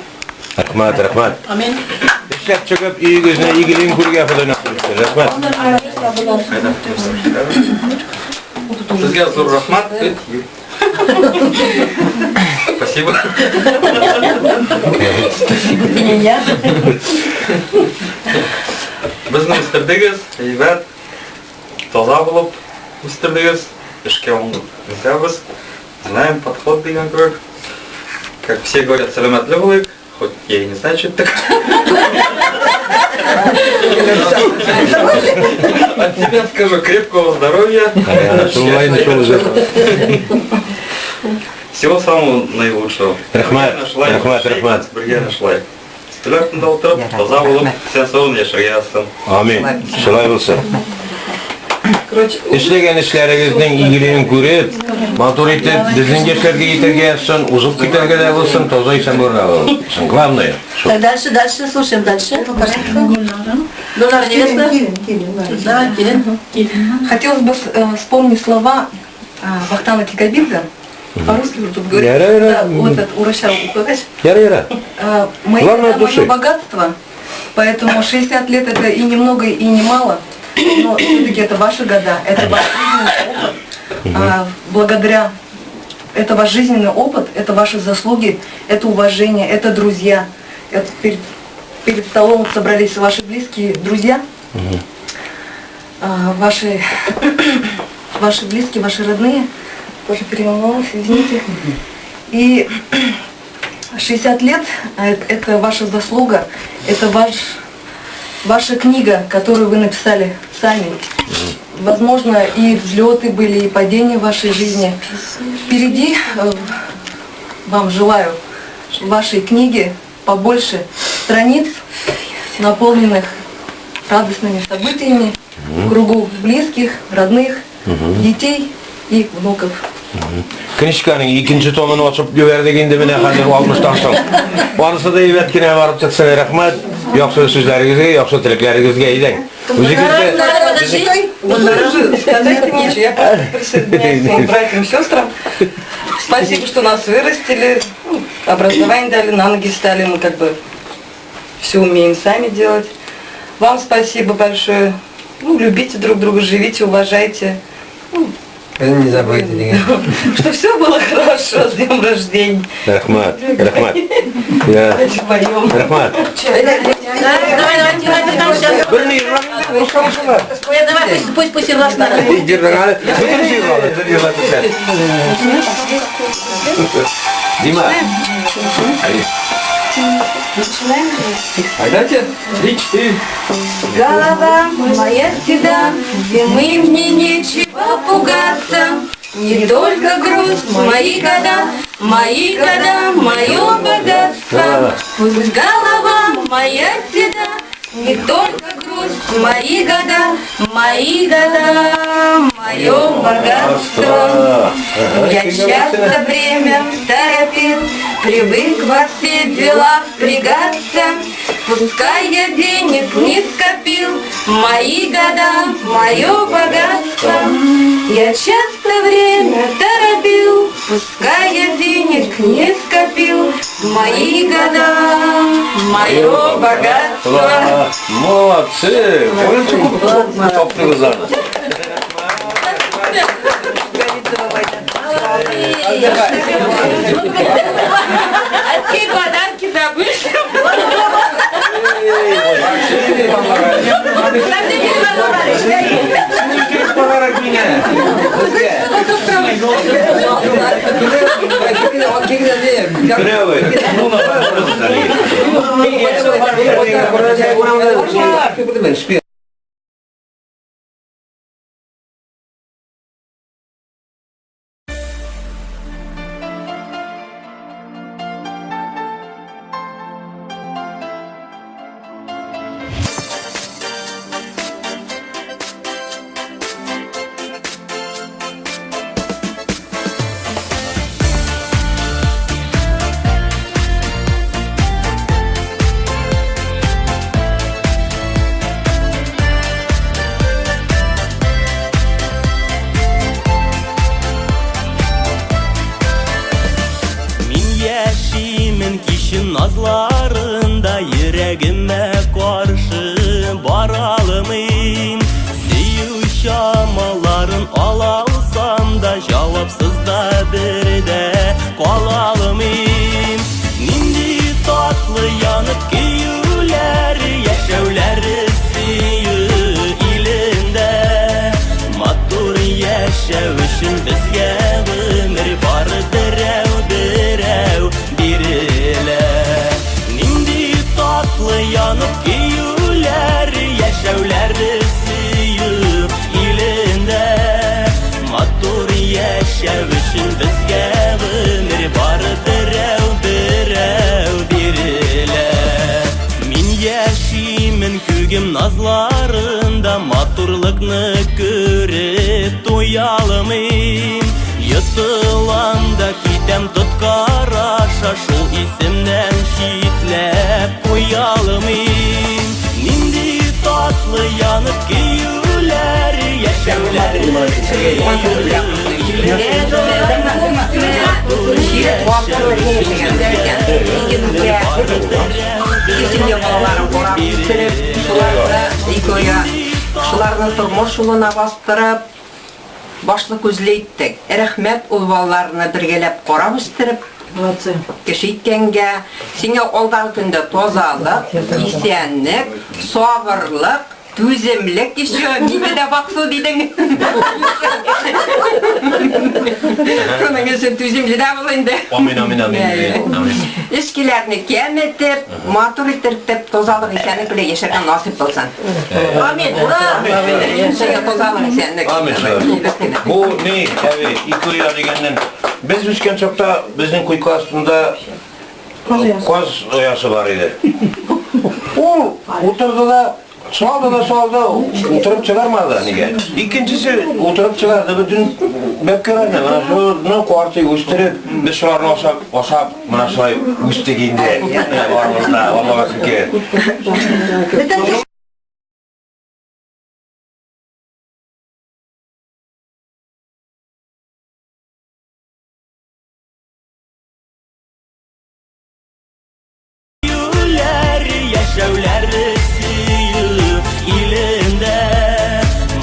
Рәхмәт, рәхмәт. Амин. Эшләп чыгып, өегезнең игелеген күрергә Ходай насыйп итсен. Рәхмәт. Сезгә зур рәхмәт. Спасибо. Меня. Безне үстердегез, әйбәт, таза булып үстердегез, эшкә үсәбез. Знаем подход дигән кебек. Как все говорят, сәламәтле булыйк, хоть я и не знаю, что это такое. От себя скажу, крепкого здоровья. Шулай шул үзе. Всего самого наилучшего. Рәхмәт, рәхмәт, рәхмәт. Бергә шулай. Өстәл артында утырып, таза булып, исән-сау яшәргә язсын. Амин. Шулай булсын. Эшләгән эшләрегезнең игелеген күреп, матур итеп, безнең яшьләргә җитәргә язсын, узып китәргә дә булсын, таза исән булырга булсын. Главное. Шул. Так, дальше, дальше, слушаем дальше. Гульнара, невеста. Давай, килен. Хотелось бы вспомнить слова Вахтанга Кикабидзе. По-русски уже тут говорить. Ярар, ярар. Да, вот этот урысча укыгач. Ярар, ярар. Мои Главное, года, от души. мое богатство, поэтому 60 лет это и немного, и не мало, но все-таки это ваши года, это ваш жизненный опыт. Благодаря это ваш жизненный опыт, это ваши заслуги, это уважение, это друзья. Это перед столом собрались ваши близкие друзья, ваши близкие, ваши родные. Тоже переволновалась, извините. И 60 лет это ваша заслуга, это ваша книга, которую вы написали сами. Возможно, и взлеты были, и падения в вашей жизни. Впереди вам желаю в вашей книге побольше страниц, наполненных радостными событиями в кругу близких, родных, детей и внуков. Книжканың икенче томын ачып җибәрдек инде менә хәзер 60-тан соң. Барысы да әйбәт кенә барып чыксын. Рәхмәт. Яхшы сүзләрегезгә, яхшы теләкләрегезгә әйдәң. Үзегездә Подожди. Сказать нечего, я просто присоединяюсь к своим братьям и сестрам. Спасибо, что нас вырастили, ну, образование дали, на ноги стали, мы как бы все умеем сами делать. Вам спасибо большое. Ну, любите друг друга, живите, уважайте. Ну, Не забудьте дигән. что все было хорошо. С днем рождения. Рәхмәт, рәхмәт. Я Давайте поем. Рәхмәт. Давай, давай, давай, давай, сейчас. Берни Ой, давай, пусть, пусть, пусть Ирлас надо. Җырның әле. Бөтен җырлады, бөтен җырлады. Дима. Айдайте, три, четыре. Голова моя седа, зимы мне нечего пугаться. Не только грусть, мои года, мое богатство. Пусть голова моя седа, не только грусть, мои года, мое богатство. Я часто время торопил, привык во все дела впрягаться. Пускай я денег не скопил, мои года, мое богатство. Я часто время торопил, пускай я денег не скопил, мои года, мое богатство. Молодцы! Таптыгыз аны. А ты подарки забыли? Подарок меня. Менә бу. Шпил. өчен назларында йөрәгемә каршы бара алмыйм. Сөю чамаларын ала алсам да, җавапсыз да бер дә кала алмыйм. Нинди татлы янып көюләр, яшәүләре сөю илендә. Матур яшәү өчен безгә гомер бары берәү-берәү бирелә. Нинди татлы янып көюләр, яшәүләре сөю илендә. Матур яшәү өчен безгә гомер бары берәү-берәү бирелә. Мин яшимен күгем назларында, матурлыкны күреп туя алмыйм. Йотылам да китәм тоткар аша, шул исемнән читләп куя алмыйм. Нинди татлы янып көюләр, яшәүләр Исемле балаларын карап үстереп, шуларны ике оя, шуларны тормыш юлына бастырып, башлы күзле иттек. Рәхмәт ул балаларны бергәләп карап үстереп, кеше иткәнгә. Сиңа алдагы көндә тазалык, исәнлек, сабырлык, түземлек еще. Мине дә баксу дидең. Шуның өчен түземле дә бул инде. Амин, амин, амин. Амин. Эшкеләрне кәметеп, матур итеп, тазалык, исәнлек белән яшәргә насыйп булсын. Амин. Ура! Сиңа тазалык, исәнлек. Амин. Бу ни, әби, ике оя дигәннән, без үскән чакта безнең койка астында каз оясы бар иде. Ул утырды да, салды да салды, утырып чыгармады нигә. Икенчесе утырып чыгарды бөтен бәбкәләрне. Менә шуны картый үстереп, без шуларны ашап, ашап, менә шулай үстек инде. Менә барыбыз да, Аллага шөкер. Көюләр, яшәүләр сөю илендә.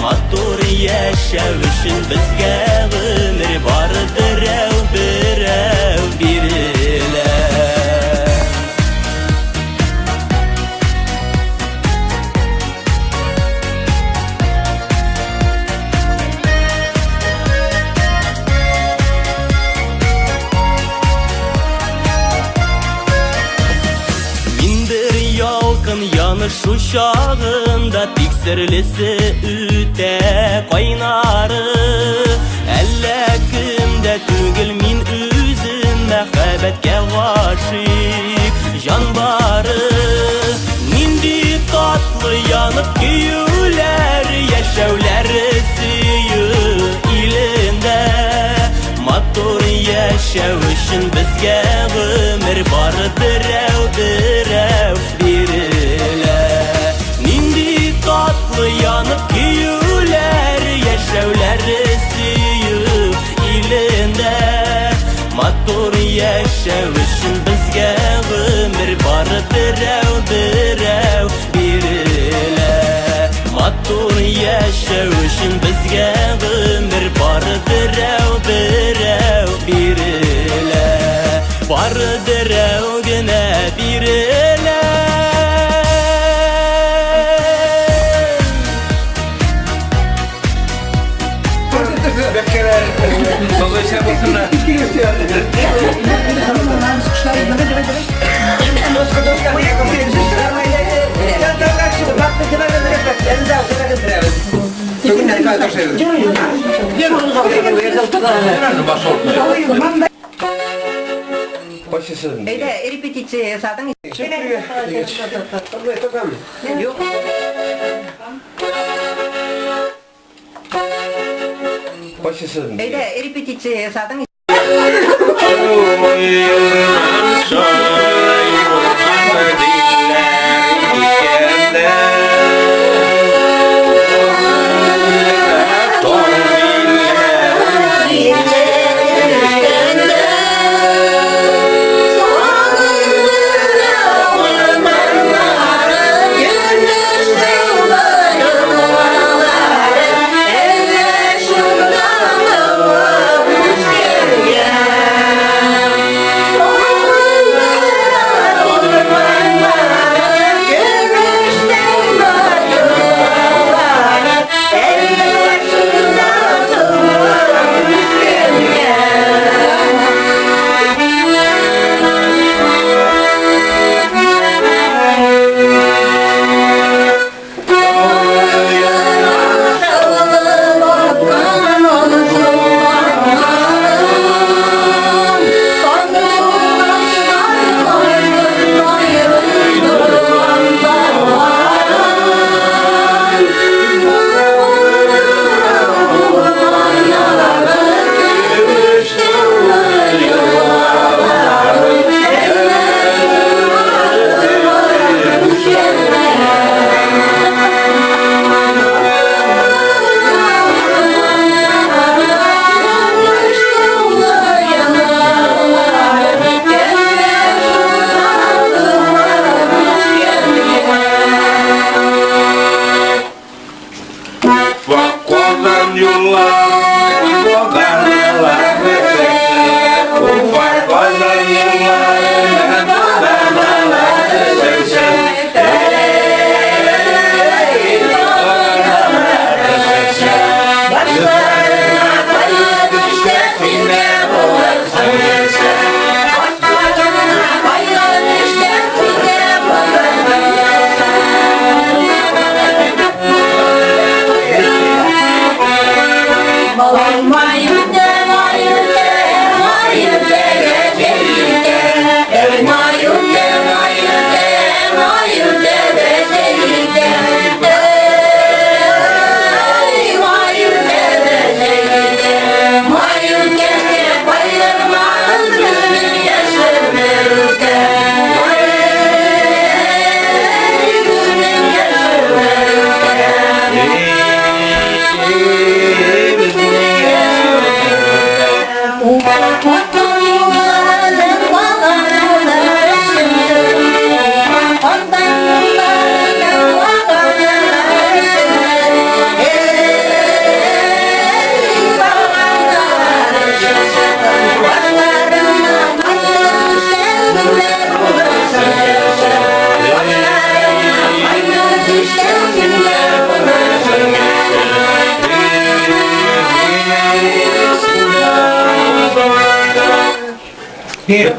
Матур яшәү өчен безгә гомер бары берәү-берәү бирелә. Мин бер ялкын янышу чагында, тик серлесе үтә кайнары. Әллә кемдә түгел, мин үзем мәхәббәткә гашыйк җан бары. Нинди татлы янып көюләр, яшәүләре сөю илендә. Матур яшәү өчен безгә гомер бары берәү-берәү бирелә. Нинди татлы янып көюләр, яшәүләре сөю илендә. Матур яшәү өчен безгә гомер бары берәү-берәү бирелә. Матур яшәү өчен безгә гомер бары берәү-берәү бирелә. Бары берәү генә бирелә. Бәбкәләр, таза булсыннар. Кайсысы? Әйдә, репетиция ясадың. Юк. Кайсысы? Әйдә, репетиция ясадың.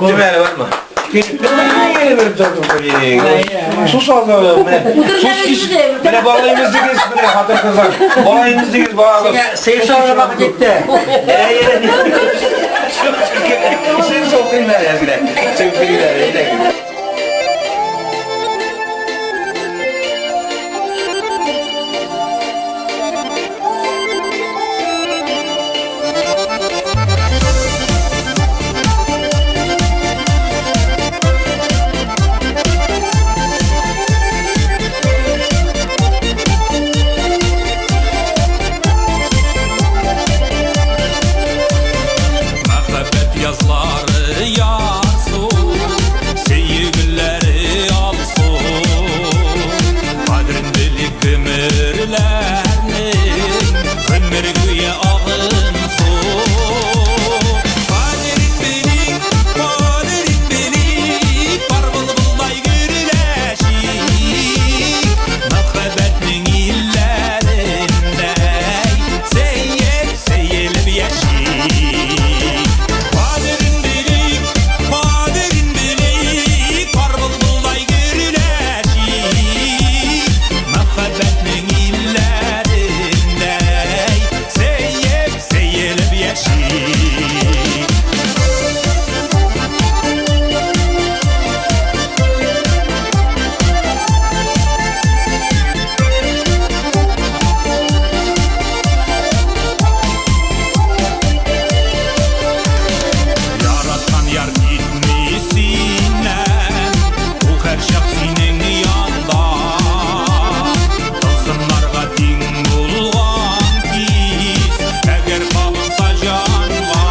Беттеме әле бармы? Су салды. Менә балайыбыз дигез, менә хатын-кызлар. Балайыбыз дигез, балабыз. Сыер саварга вакыт җитте. Сыер савыйм әле әзгенә. Сыер биргән. Мәхәббәт язлары ярсу, сөю гөлләре алсу. Кадерен белик гомерләрнең, гомер гүя агын су. Кадерен белик, кадерен белик, пар былбылдай гөрләшик. Мәхәббәтнең илләрендә сөеп, сөелеп яшик. Кадерен белик, кадерен белик, пар былбылдай гөрләшик. Мәхәббәтнең илләрендә сөеп, сөелеп яшик. Яраткан яр китми синнән, ул һәрчак синең янда. Тылсымнарга тиң булган хис, әгәр кабынса җанга.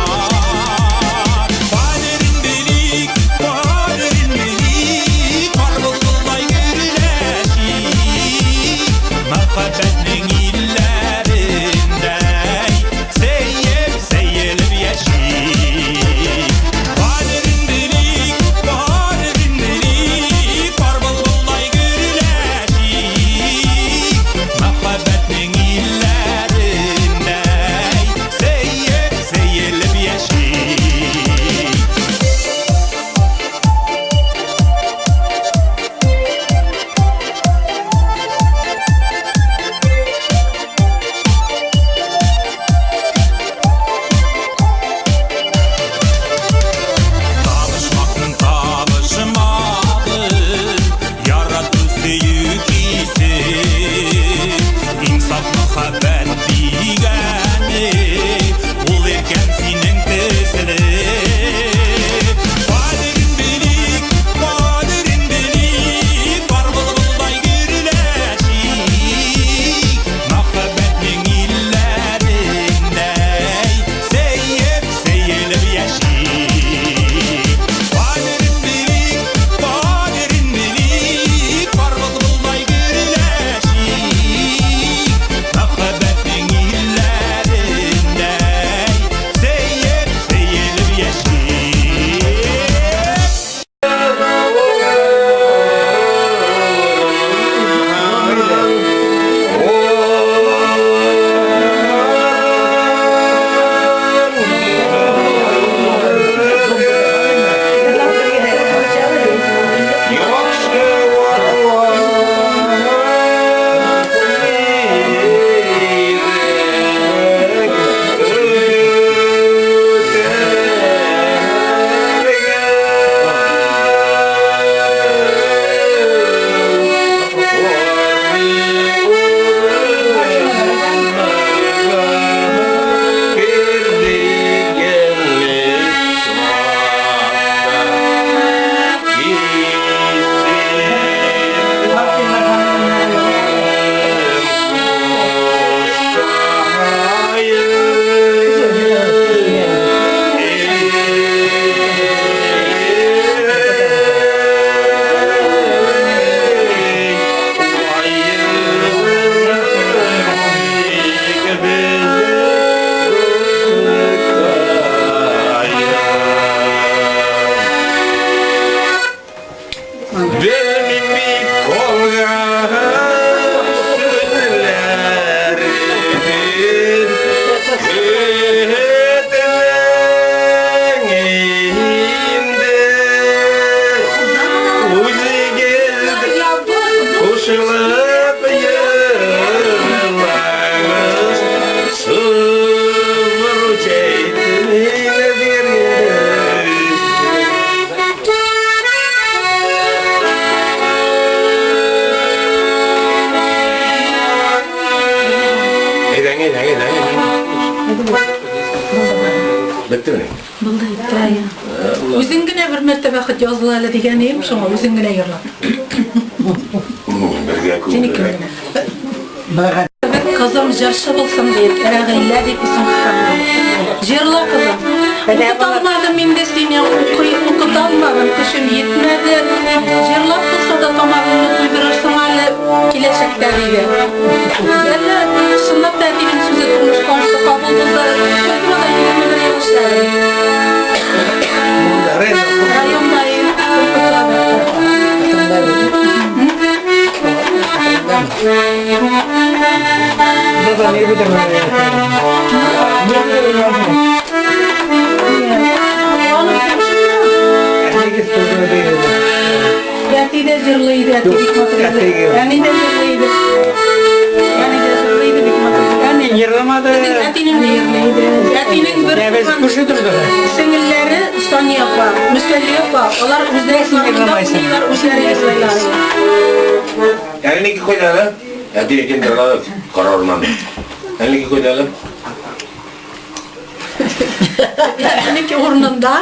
Кадерен белик, кадерен белик, пар былбылдай гөрләшик. Мәхәббәтнең илләрендә сөеп, сөелеп яшик. Кадерен белик, кадерен белик, пар былбылдай гөрләшик. Мәхәббәтнең илләрендә сөеп, сөелеп яшик. Табышмакның табышмагы, ярату сөю хисе. Инсаф мәхәббәт дигәне, ул икән синең төсле. Кадерен белик, кадерен белик, пар былбылдай гөрләшик. Мәхәббәтнең илләрендә сөеп, сөелеп яшик. Кадерен белик, кадерен белик, пар былбылдай гөрләшик. Мәхәббәтнең илләрендә сөеп, сөелеп яшик. Белмим калган көннәрен көтәм инде. Беттеме? Булды, әйе. Үзең генә бер мәртәбә хат языла әле дигән идем, шуңа үзең генә йырла. Бергә Синеке күңеллерәк. генә. Кызым җырчы булсын дип, Рәгыйлә дип исем кушкан. Җырла, кызым. Укыта алмадым инде сине, укый, укыта алмадым, көчем җитмәде. Җырлап булса да тамагыңны туйдырырсың әле киләчәктә, диде. Әллә чынлап та әтинең сүзе тормышка ашты, кабул булды. Культурада 21 ел эшләдем. Районда укытылады. Әти дә җырлый иде, әти бик матур иде. Әни дә җырлый иде. Әни дә җырлый иде бик матур. Әни Йырламады. Безнең әтинең әтинең бер Без туган күрше тордык. сеңелләре Сания апа, Мөсәлли апа, алар үзләре гармунда уйныйлар, үзләре җырлыйлар. Әнинеке кайда әле? Әтинекен тыңладык, кара урманда. Әнинеке кайда әле? Әтинеке урынында.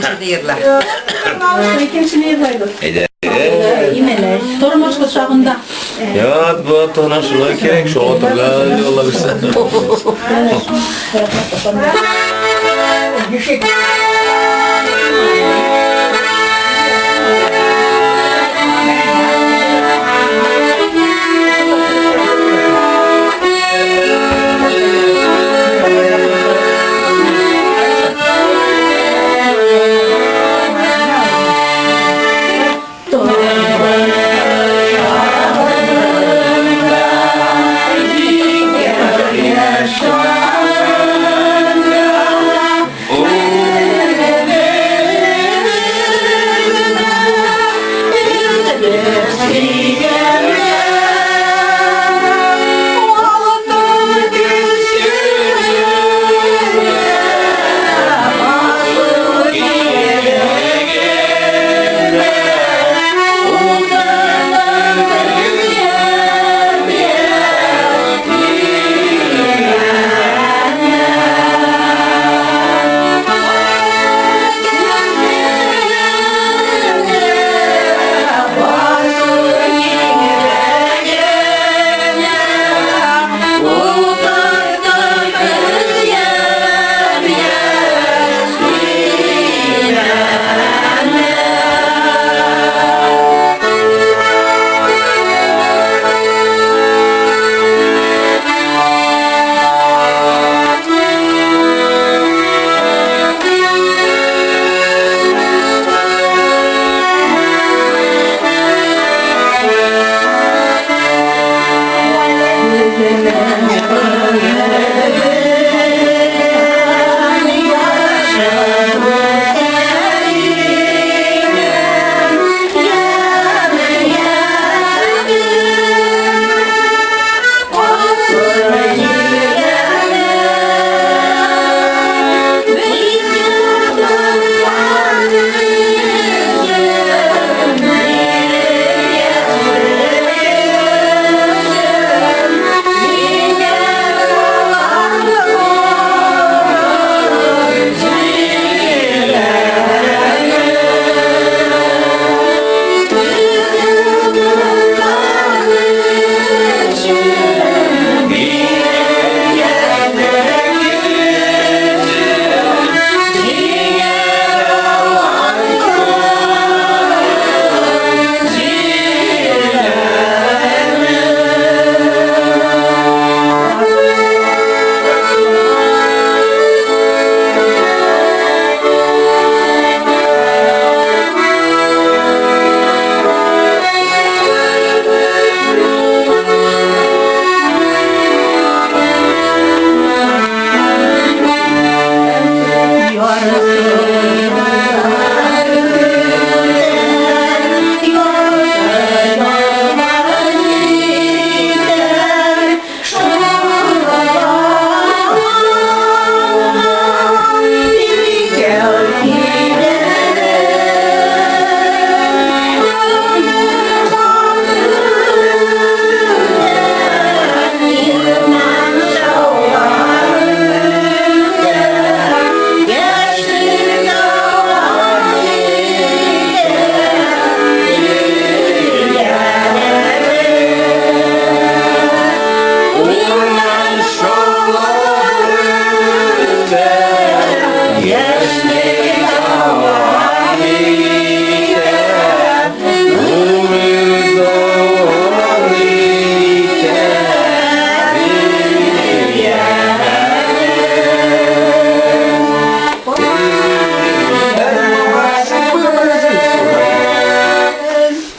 Икенчене йырла. Икенчене йырлайбыз. Әйдә. Тормыш кочагында. Я, бу тона шулай кирәк, шуңа торган, Алла бирсә.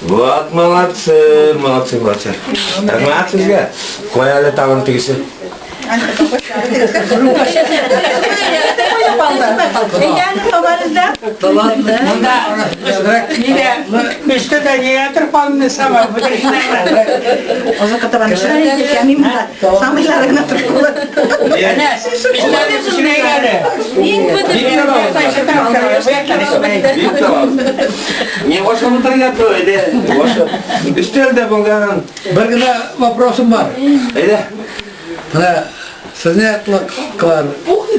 Вот молодцы, молодцы, молодцы. Рәхмәт сезгә. Куй әле тагын тегесе. Не башка утырырга то, әйдә. Башы. Өстәлдә булган. Бер генә вопросым бар. Әйдә. Менә сезне яклыклар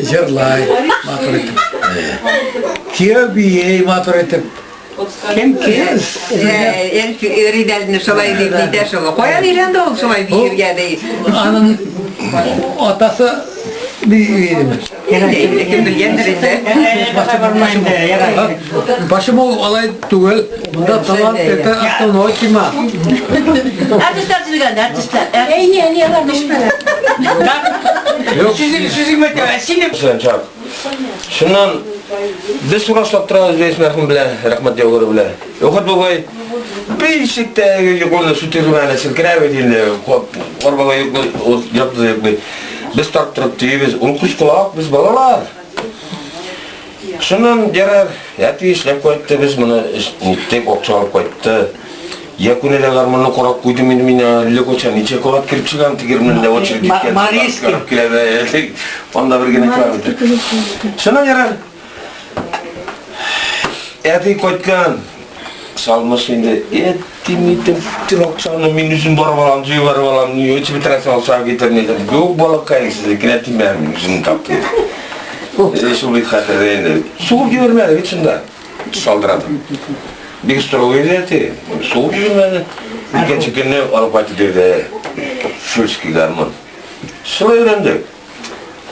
җырлай, матур итеп. Кияү бии матур итеп. Кем кем? Ридәлне шулай дип әйтә шул. Каян өйрәнде ул шулай биергә ди. Аның атасы бии. Кем белгәндер инде. Почему алай түгел? Монда талант это основной тема. Артистлар төзегән, артистлар. Әй, не, не, алар төшмәләр. Сен чак. Шуннан без сорашлап торабыз Вәис мәрхүм белән, рәхмәт яугыры белән. Әүхәт бабай бишектәге йокыны сүтергән селкенә бит инде. Арбага йоклый, ул ятты да йоклый. Без тарттырып төйибез, ул күз колак, без балалар. Шуннан ярар, әти эшләп кайтты, без моны ниттек, акча алып кайтты. Я күнелә гармунны карап куйдым инде мин әллә кайчан ничә кабат кереп чыгам тегермәндә очередь киткән. Марийский. Килә анда бер генә километр. Шуннан ярар. Әти кайткан. Салмыш инде. Әти нитем акчаны мин үзем барып алам, җыеп барып алам, ни өчен бетерәсең акча китер ни. Юк балыкка сезнекенә тимәм, мин үзем таптым. Шул бит хәтердә инде. Сугып җибәрмәде бит шунда. Салдырады. Бик строгий иде әти. Сугып җибәрмәде. Икенче көнне алып кайтып бирде. Шульский гармун. Шулай өйрәндек.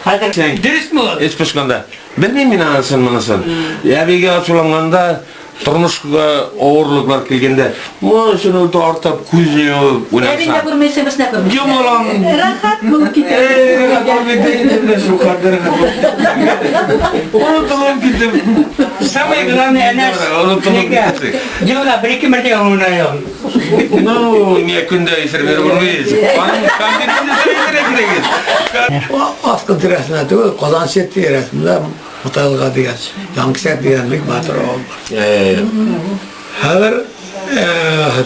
Хәзер Дөресме ул? Эч пошканда. Белмим мин анысын монысын. Әбигә ачуланганда, тормышка авырлыклар килгәндә, монысын тартып, күз йомып Әбиң дә уйнаса. күрмәсә, без дә күрмәйбез. Йомалам. Рәхәт булып китә. Эй, рәхәт бит шул хәтле рәхәт. Онытылып киттем. Самое главное, Әнәс, Онытылып киттек. Елга бер-ике мәртәбә уйнайм. Ну, не көндә исермәр булмый. Аның контентын исерә кирәк. Аскын тирәсендә түгел, Казан чет тирәсендә Муталга дигән, Яңкисәк дигән бик матур авыл бар. Хәзер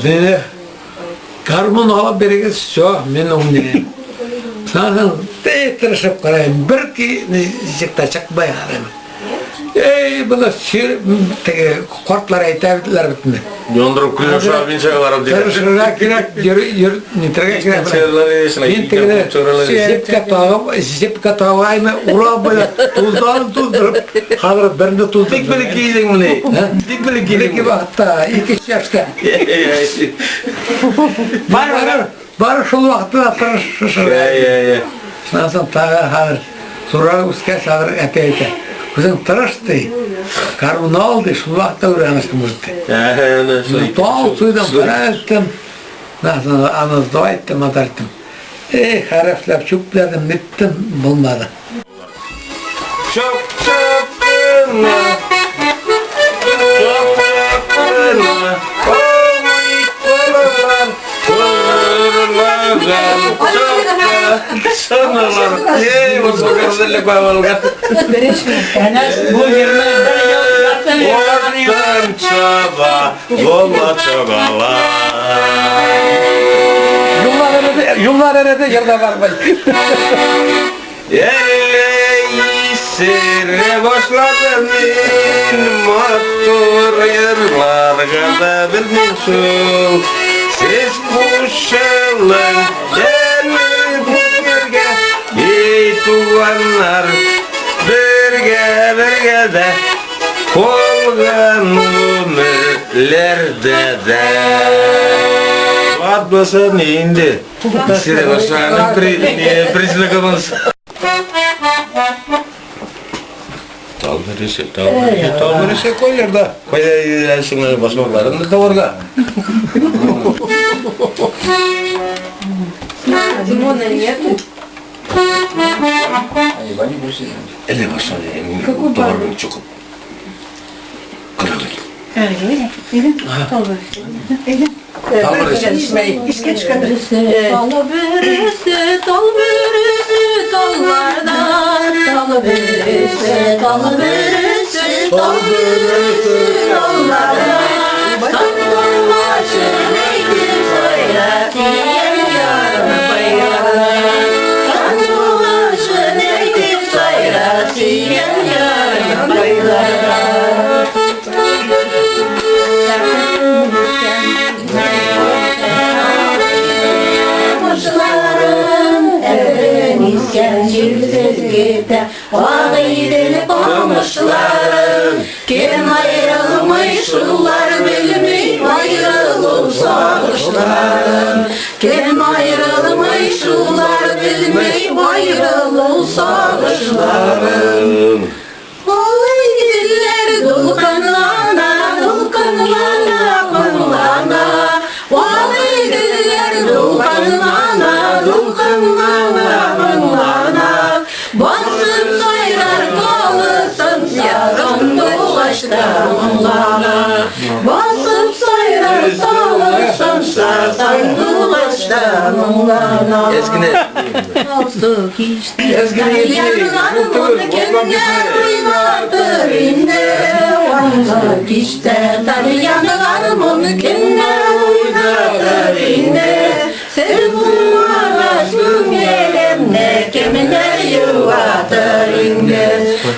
мине гармун алып бирегез, все, мин умнее. Соң тырышып карыйм, бер ки ничек тә чыкмый карыйм. Эй, буны теге картлар әйтә битләр бит инде. Яндырып көлә шуңа мин чыгарып дигән. Тырышырга кирәк, йөр, йөр, нитәргә кирәк. Мин тегене зепкә тагып, зепкә тагаймы, урап белән туздан туздырып, хәзер берне туздырып. Бик белеп килдең моны. Бик белеп килдең. Ике вакытта, ике яшьтә. Бар, бар шул вакытта тырышырга. Әй, әй, Шуннан соң тагы хәзер зуррак үскәч, хәзер әти әйтә. Үзең тырыш ди. Гармун ал ди, шул вакытта өйрәнерсең үзе ди. әй. Тал суйдым, кара иттем. Аны дога иттем, матар иттем. Эй, хәрефләп чүпләдем, ниттем, булмады. Чап чапкына. Чап чапкына. Ой, балалар, Турлаган чапкыналар. Ey, bu sokarsızlık babalga. Әнәс, бу җырны бер ел ярты ел Аттан чаба, бола чабалар. Юллар эрде, юллар эрде, җырда бармай. Ey, isire başladım min Матур йырларга да белмим шул. Сез кушылың әле бергә, ey туганнар, бергә бергә дә калган гомерләрдә дә. Атмасын инде. Исере башлаганның признагыбыз. Тал бөресе, тал бөресе, тал бөресе кайларда? Кайда йөрәсең әле башмакларыңны табарга? Димона нет. Әле башлады, табарга чукып. Кырык. Тал бөресе. Искә төшкән. Тал бөресе, тал бөресе, талларда, тал бөресе, тал бөресе, тал бөресе, талларда. Сандугачын әйтеп сайра, сөйгән ярым кайларда. Сандугачын әйтеп сайра, сөйгән ярым кайларда. Камышларым әкрен искән җилсез китә Агыйдел камышларым. Кем Аерылу сагышларын. Алай гөлләр дулкынлана, дулкынлана, моңлана. Алай гөлләр дулкынлана, дулкынлана, моңлана. Басып сайрар калысын сандугачта моңлана. Басып сайрар салысын сандугачта моңлана. Алсу кичтә Тальяннар кемнәр уйнатыр инде? Алсу кичтә тальяннар моны кемнәр уйнатыр инде? Сез булмагач күңелемне кемнәр юатыр инде?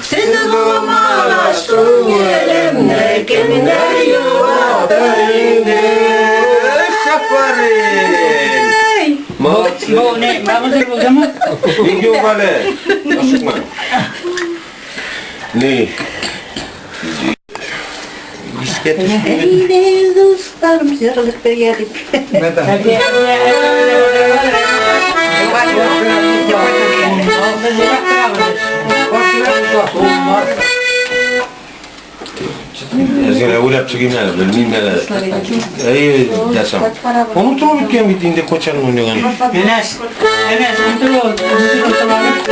Сез булмагач күңелемне кемнәр юатыр инде? Афәрин! Молодцы! Бу не, бабызыр булдымы? Юк әле. Ашыкма. Ни? Искә төшми. Әйдә, дусларым, җырлык бергә дип. Әзгенә уйлап чыгыйм әле, белмим әле. Әй, дәсәм. Онытылып беткән бит инде кайчан уйнаган. Әнәс, Әнәс, онытылып, Рәхмәт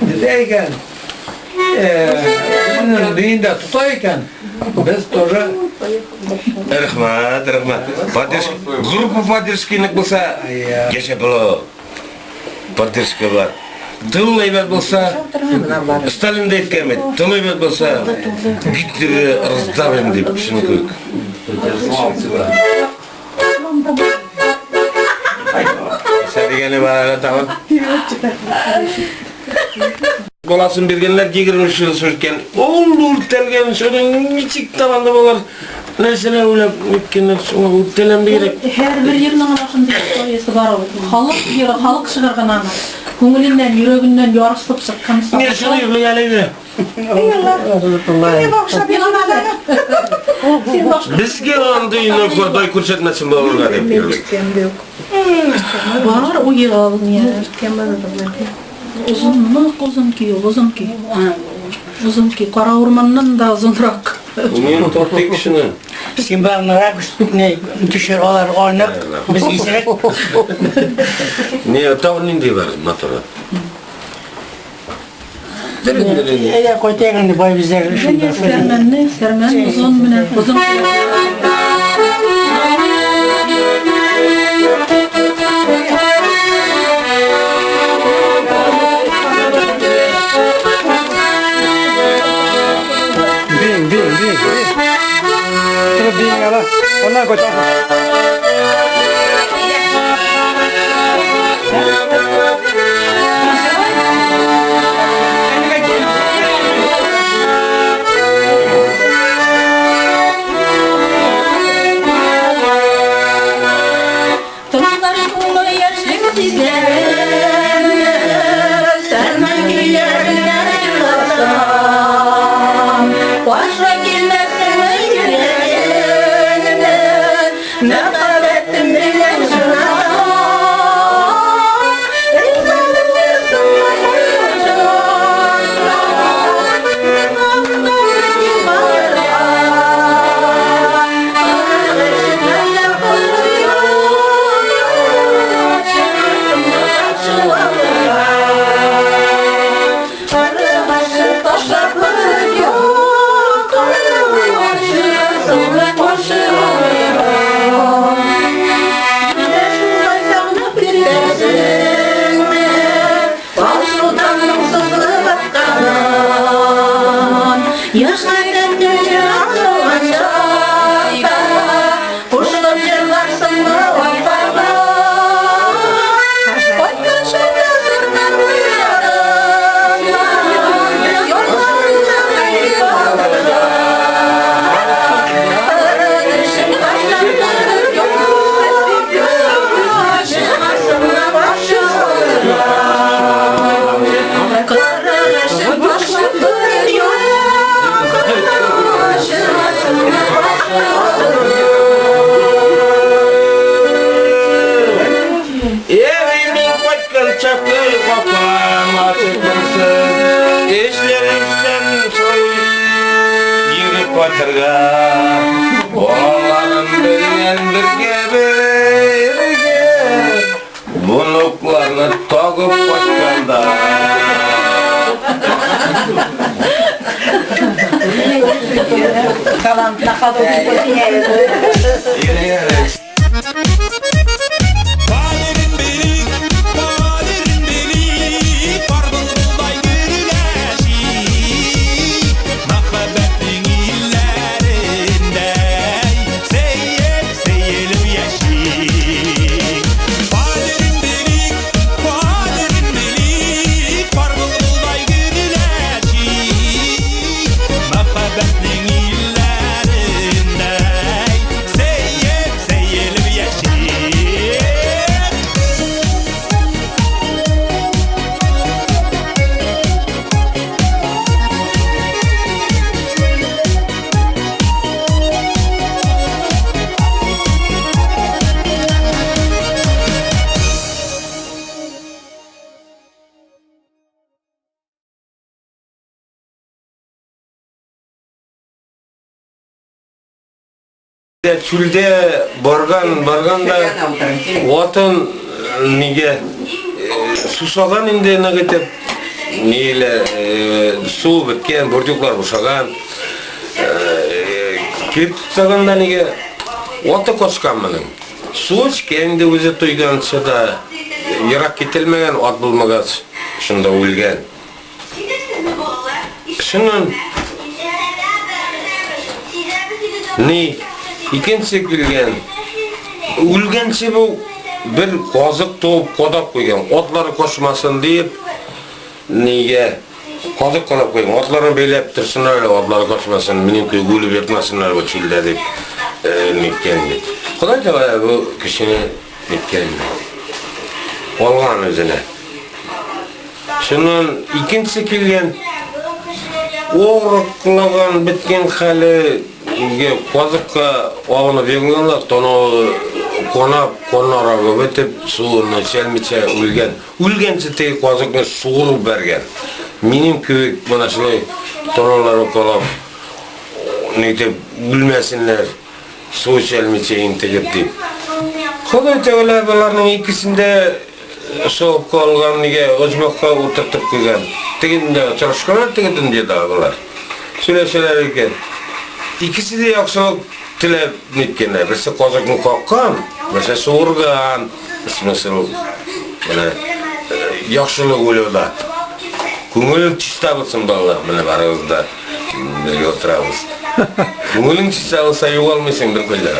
Безгә икән, өендә тота икән, без тоже Рәхмәт, рәхмәт. Поддержка, группа поддержки нык булса, яшәп була. Поддержка бар. Тыл әйбәт булса, Сталин да әйткән бит, тыл әйбәт булса, Гитлерны раздавим дип, шуны кебек. Нәрсә дигәне бар әле тагын? Баласын биргәннәр 23 ел сүрткән. Ул үртәлгән, шуның ничек таланты булыр? Нәрсәләр уйлап үткәннәр, шуңа үртәләм бигрәк. Һәрбер йырның ана шундый историясе бар ул. Халык йыры, халык чыгарган аны. Күңеленнән, йөрәгеннән ярсып чыккан. Мин шуны йырлый әле инде. Безгә андыйны Ходай күрсәтмәсен балаларга дип йөрдек. Бар уел. Озын, нык озын көй ул, озын көй. Озын көй, кара урманнан да озынрак. Мин тартыйк кешене. Син барнырак ступни төшер алар анык, без исерек. Не, тагын нинди бар моторы? Әйдә кайтайык инде бай безләр шунда. Сәрмәнне, сәрмән озын менә, озын. Бин, бин, бин. Торып бин ала. Аннан кайтасың. Тыңлар тулы яшьлек сүзләреңне, Сәрмән көйләренә җырласам, Каршы килмәссеңме йөрәгеңне, Мәхәббәтем белән җырласам. Яшьләрдән җыр чакта, Кушылып җырларсыңмы айга? Кайткан чакта сырнан уйладыңмы, Ярларыңда Evimden кайткан чакта капам ачык булсын. Эшләремнән соң йөреп кайтырга. Балаларым белән бергә бергә Внукларны тагып кайтканда. Талант на ходу. Мәхәббәтнең илләрендә Сөеп, сөелеп яши. Кадерен белик, кадерен белик, Пар былбылдай гөрләшик. Мәхәббәтнең илләрендә Сөеп, сөелеп яши. Чүлдә барган, барган да атын нигә сусаган инде нык итеп, ниле су беткән, бурдюклар бушаган. Килеп туктаган да нигә аты качкан моның. Су эчкән инде үзе туйганчы да, ерак кителмәгән, ат булмагач, шунда үлгән. Шуннан ни икенче килгән. Үлгәнче бу бер казык туып кадап куйган. Атлары качмасын диеп, нигә казык кадап куйган. Атларын бәйләп торсыннар әле, атлары качмасын, минем кебек үлеп ятмасыннар бу чүлдә дип ниткән бит. Ходай Тәгалә бу кешене ниткән алган үзенә. Шуннан икенче килгән, авырыклаган, беткән хәле, казыкка алынып егылганнар, танавы Канап, каннары агып бетеп, суны эчәлмичә үлгән. Үлгәнче теге казыкны суырып бәргән. Минем кебек менә шулай таналары калап, нитеп үлмәсеннәр, су эчәлмичә интегеп дип. Ходай Тәгалә боларның икесен дә савапка алган, нигә оҗмахка утыртып куйган. Тегендә очрашканнар, теге дөньяда болар. Сөйләшәләр икән. Икесе дә яхшылык теләп ниткәннәр. Берсе казыкны каккан, берсе суырган. Смысл менә яхшылык уйлауда. Күңелең чиста булсын, балалар, менә барыгыз да бергә утырабыз. Күңелең чиста булса, югалмыйсың беркайда.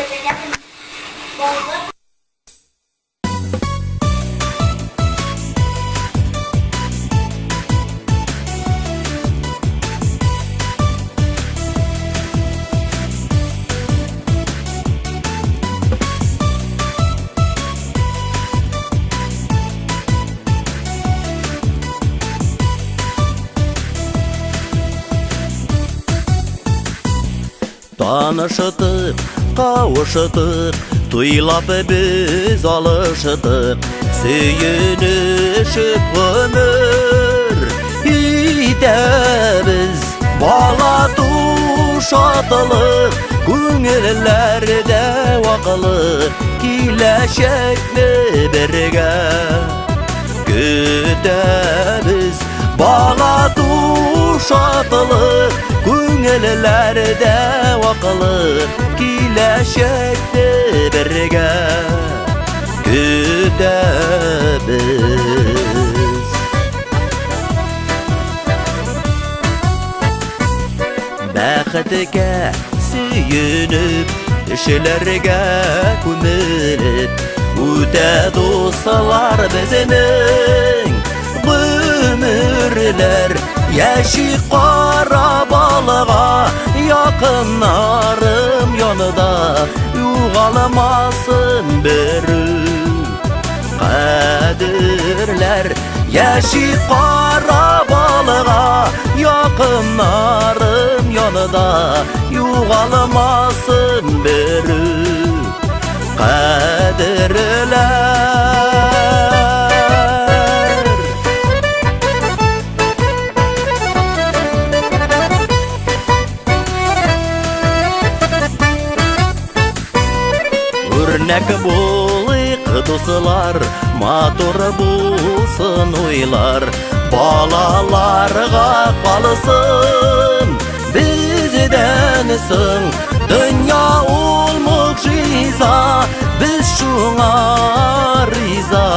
Танышытык, кавышытык, туйлап без алышытык, сөенешеп гомер итәбез. Бала туу шатлык, күңелләрдә ваклык, киләчәкне бергә көтәбез. Бала туу шатлык, күңелләрдә ваклык, киләчәкне бергә көтәбез. Бәхеткә сөенеп, эшләргә күмелеп, үтә дуслар безнең гомерләр. Яши кара балыга, якыннарым янында, югалмасын берүк кадерләр. Яши кара балыга, якыннарым янында, югалмасын берүк кадерләр. Үрнәк булыйк, дуслар, матур булсын уйлар, балаларга калсын бездән соң. Дөнья ул могҗиза, без шуңа риза,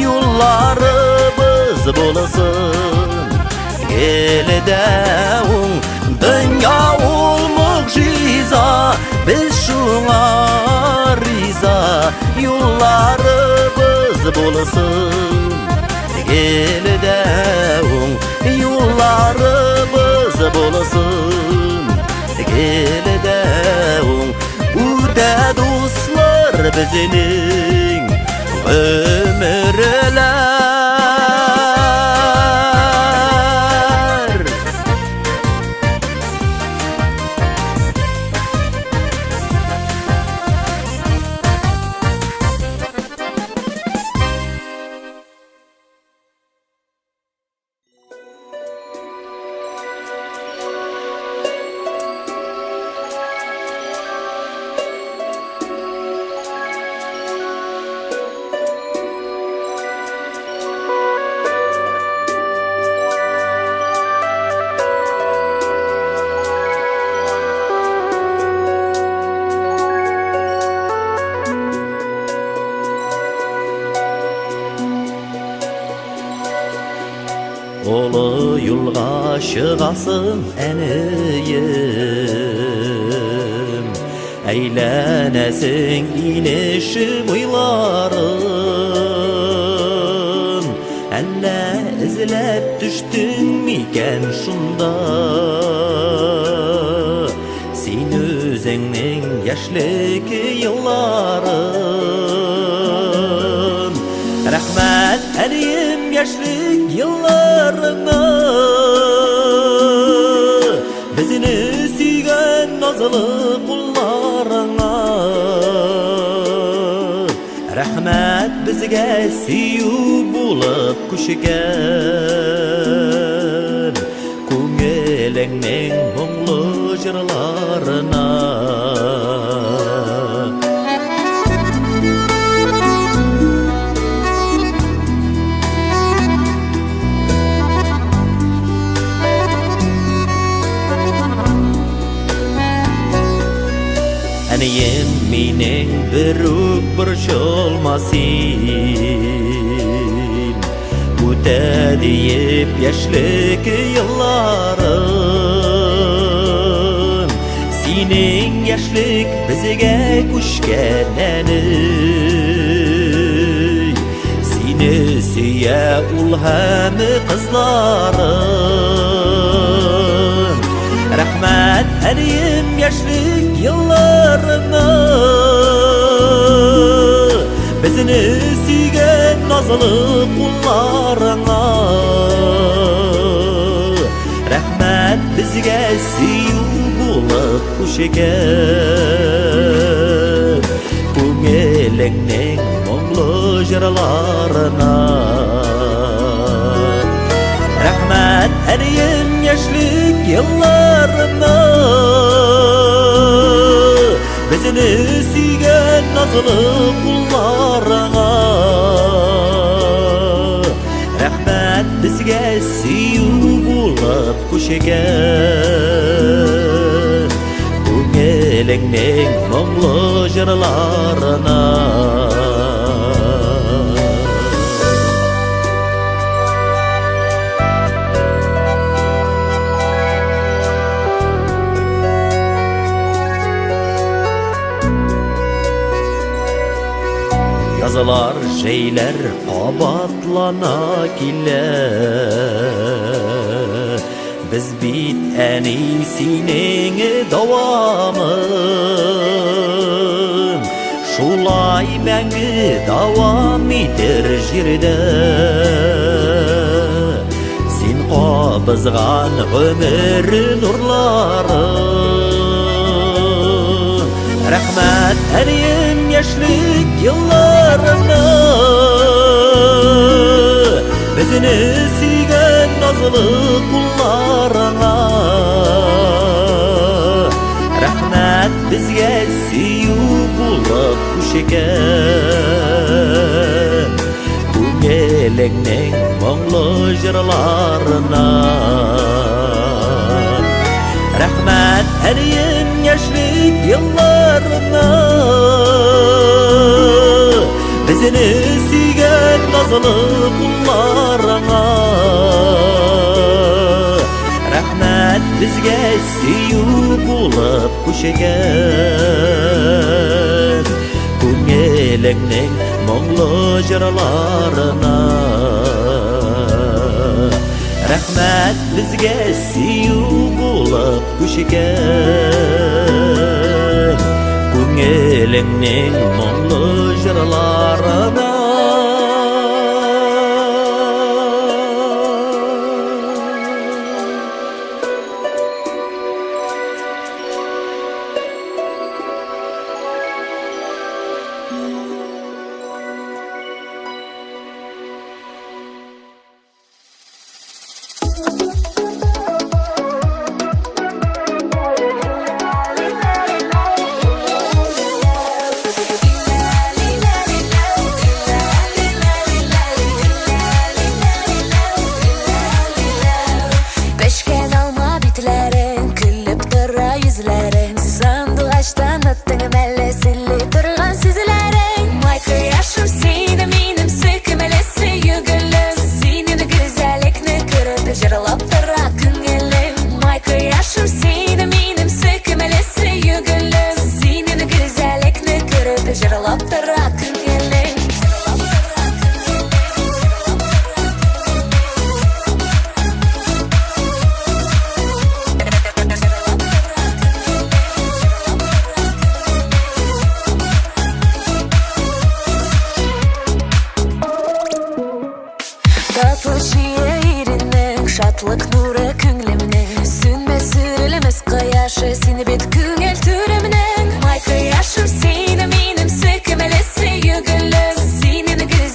юлларыбыз булсын гел дә уң. Дөнья ул могҗиза, без шуңа риза, юлларыбыз булсын гел дә уң, юлларыбыз булсын гел дә уң. Үтә, дуслар, безнең гомерләр. Олы юлга чыгасың, әнием, әйләнәсең инеш буйларын. Әллә эзләп төштең микән шунда син үзеңнең яшьлек елларын? Рәхмәт, әнием, яшьлек елларыңа, безне сөйгән назлы кулларыңа. безгә сөю булып күчкән. Күңелеңнең моңлы җырларына. Әнием минең берүк борчылма син. Үтә диеп яшьлек елларын. Синең яшьлек безгә күчкән әни. Сине сөя ул һәм кызларын. Рәхмәт, әнием, яшьлек елларына. Безне сөйгән назлы кулларыңа. Рәхмәт безгә сөю булып күчкән. Күңелеңнең моңлы җырларына. Рәхмәт, әнием, яшьлек елларына. Безне сөйгән назлы кулларыңа. Рәхмәт безгә сөю булып күчкән. Күңелеңнең моңлы җырларына. Язлар, җәйләр кабатлана килә. Без бит әни синең дәвамың. Шулай мәңге дәвам итер җирдә. Син кабызган гомер нурларын. Рәхмәт, әнием, яшьлек елларына. Безне сөйгән назлы кулларыңа. Рәхмәт безгә сөю булып күчкән. Күңелеңнең моңлы җырларына. Рәхмәт, әнием, яшьлек елларына. Безне сөйгән назлы кулларыңа. Рәхмәт безгә сөю булып күчкән. Күңелеңнең моңлы җырларына. Рәхмәт безгә сөю булып күчкән. Күңелеңнең моңлы җырларына. Пешкән алма битләрең, көлеп тора йөзләрең. Сандугачтан аттың мәле сөйли торган сүзләрең. Май кояшым сине минем сөйкемле сөйгелем. Синең гүзәллекне күреп җырлап тора күңелем. Май кояшым сине минем сөйкемле сөйгелем. Синең гүзәллекне күреп җырлап тора күңелем. Татлы чия иренең, шатлык нуры күңлемнең. Сүнмәс, сүрелмәс кояшы, сине бит күңел түремнең. Май кояшым сине минем сөйкемле сөйгелем. Синең гүзәл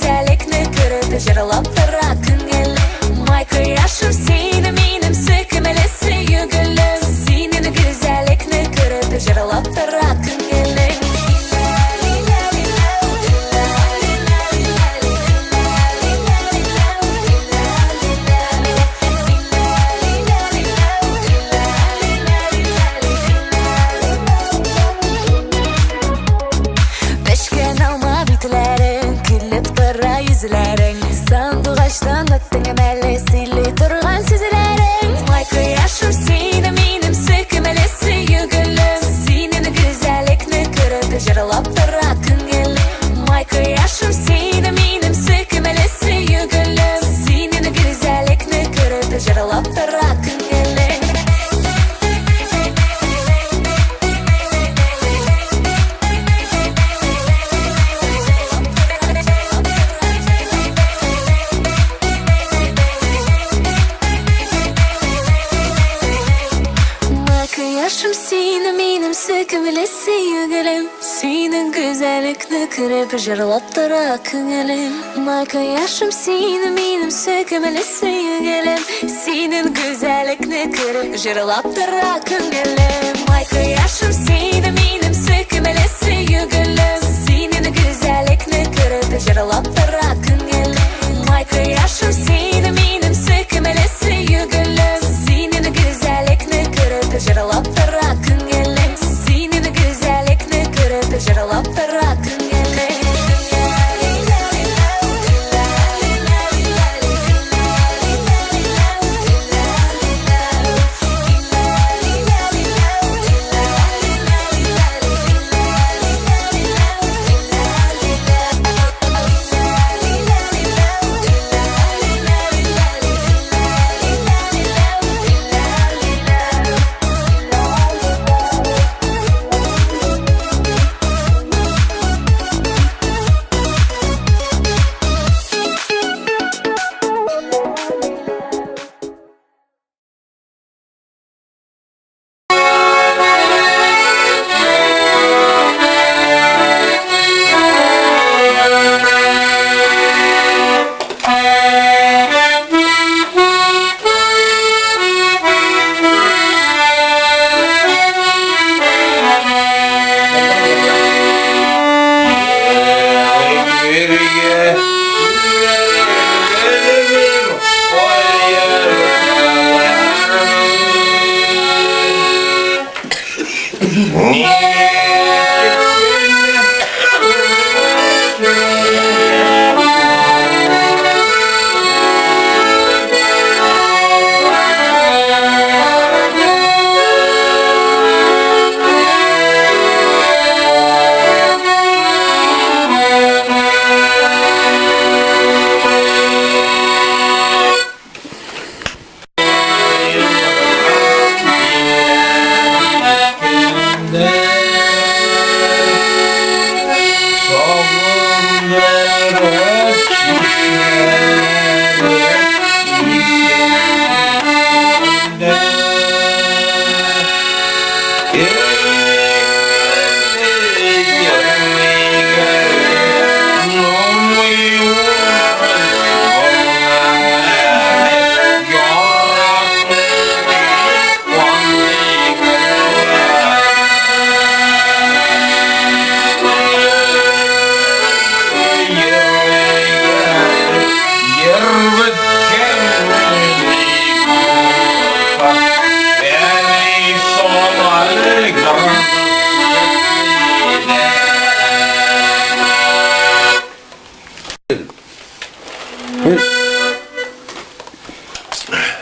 кояшым син, минем сөйкемле сөйгелем. Синең гүзәллекне күреп җырлап тора күңелем. Май кояшым син, минем сөйкемле сөйгелем. Синең гүзәллекне күреп җырлап тора күңелем. Май кояшым син, минем сөйкемле сөйгелем. Синең гүзәллекне күреп җырлап тора күңелем. Май кояшым син, минем сөйкемле сөйгелем. Синең гүзәллекне күреп җырлап тора күңелем. Синең гүзәллекне күреп җырлап тора күңелем.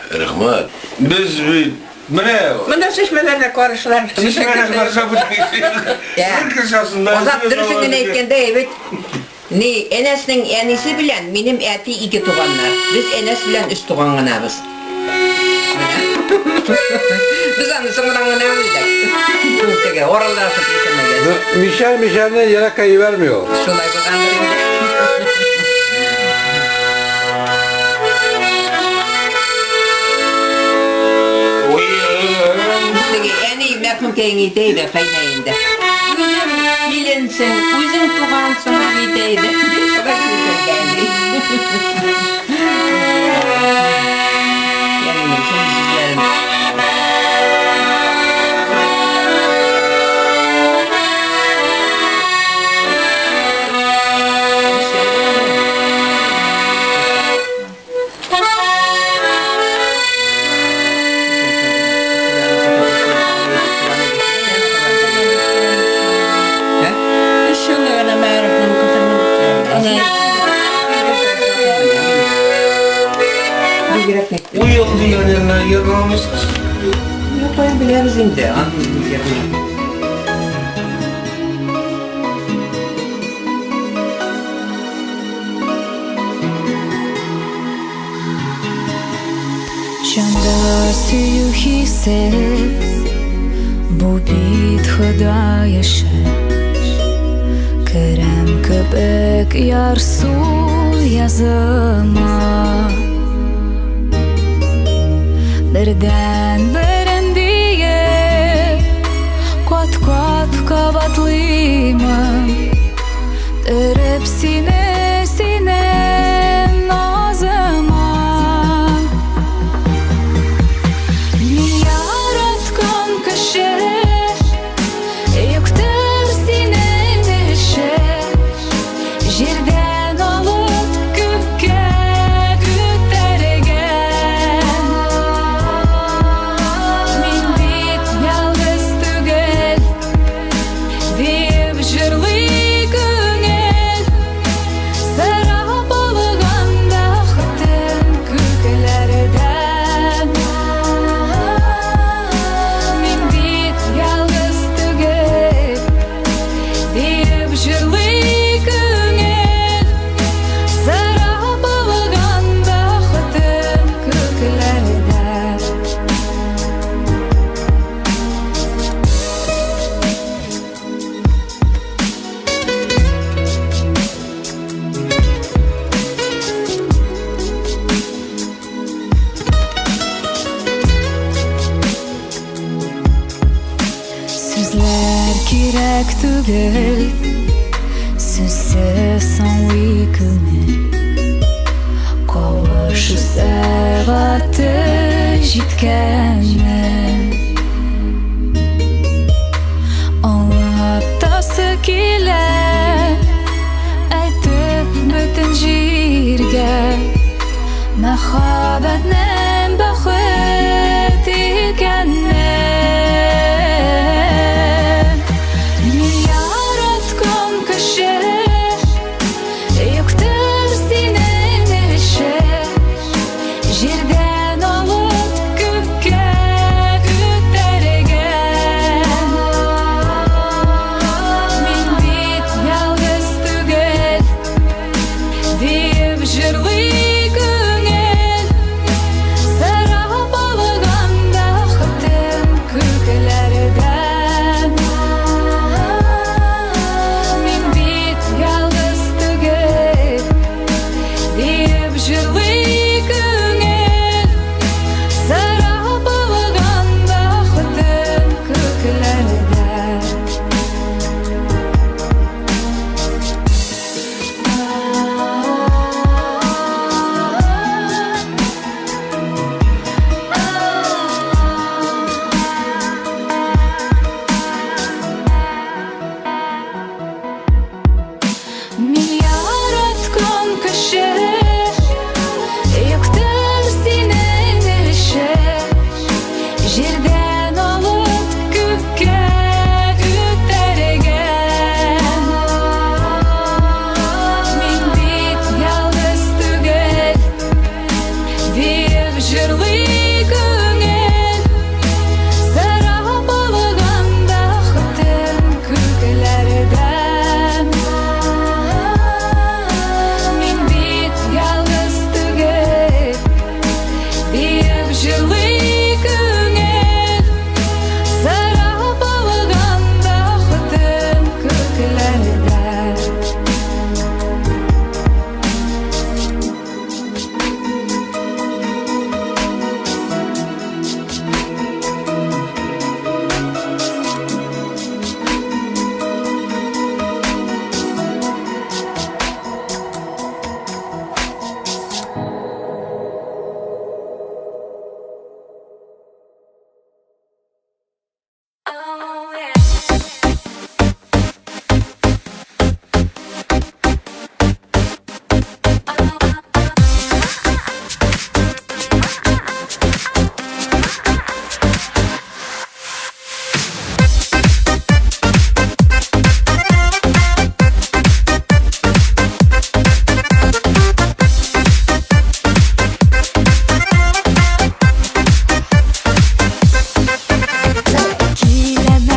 Рәхмәт. Без бит менә Монда чишмәләргә карышалар. Чишмәләргә карыша бер кеше астында. Азат дөресен генә әйткәндә, әйбәт. Ни, Әнәснең әнисе белән минем әти ике туганнар. Без Әнәс белән өч туган гынабыз. Без аны соңынан гына белдек. Теге аралашып яшәмәгән. Мишәр мишәрне еракка җибәрми ул. Шулай булгандыр инде. Теге әни мәрхүмкәең әйтә иде, кайна инде. Үзең киленсең, үзең тугансың дип әйтә иде. Шулай сүзләргә әни. Әнинең шундый сүзләрен. Өч елны гына мәгарифне укытырмын. Уел дигәннәрне йөрмәмисез. Ну, каян беләбез инде, андый сүзләрне. Җанда сөю хисе Бу бит Ходай эше Керәм кебек ярсу языма Бердән берем диеп Кирәк түгел, сүзсез аңлый күңел. Кавышу сәгате җиткәнен. Аңлатасы килә, әйтеп бөтен җиргә. Мәхәббәтнең бәхет икәнен. Мин яраткан кеше юктыр синең ише. Җирдән алып күккә күтәргән. Мин бит ялгыз түгел, диеп җырлый күңел. Сорап алган бәхетем күкләрдән. Мин бит ялгыз түгел, диеп җырлый күңел. Сорап алган бәхетем күкләрдән. Мин яраткан кеше юктыр синең ише. Җирдән алып күккә күтәргән. Мин бит ялгыз түгел, диеп җырлый күңел. Сорап алган бәхетем күкләрдән. Мин бит ялгыз түгел, диеп җырлый күңел. Сорап алган бәхетем күкләрдән. Киләм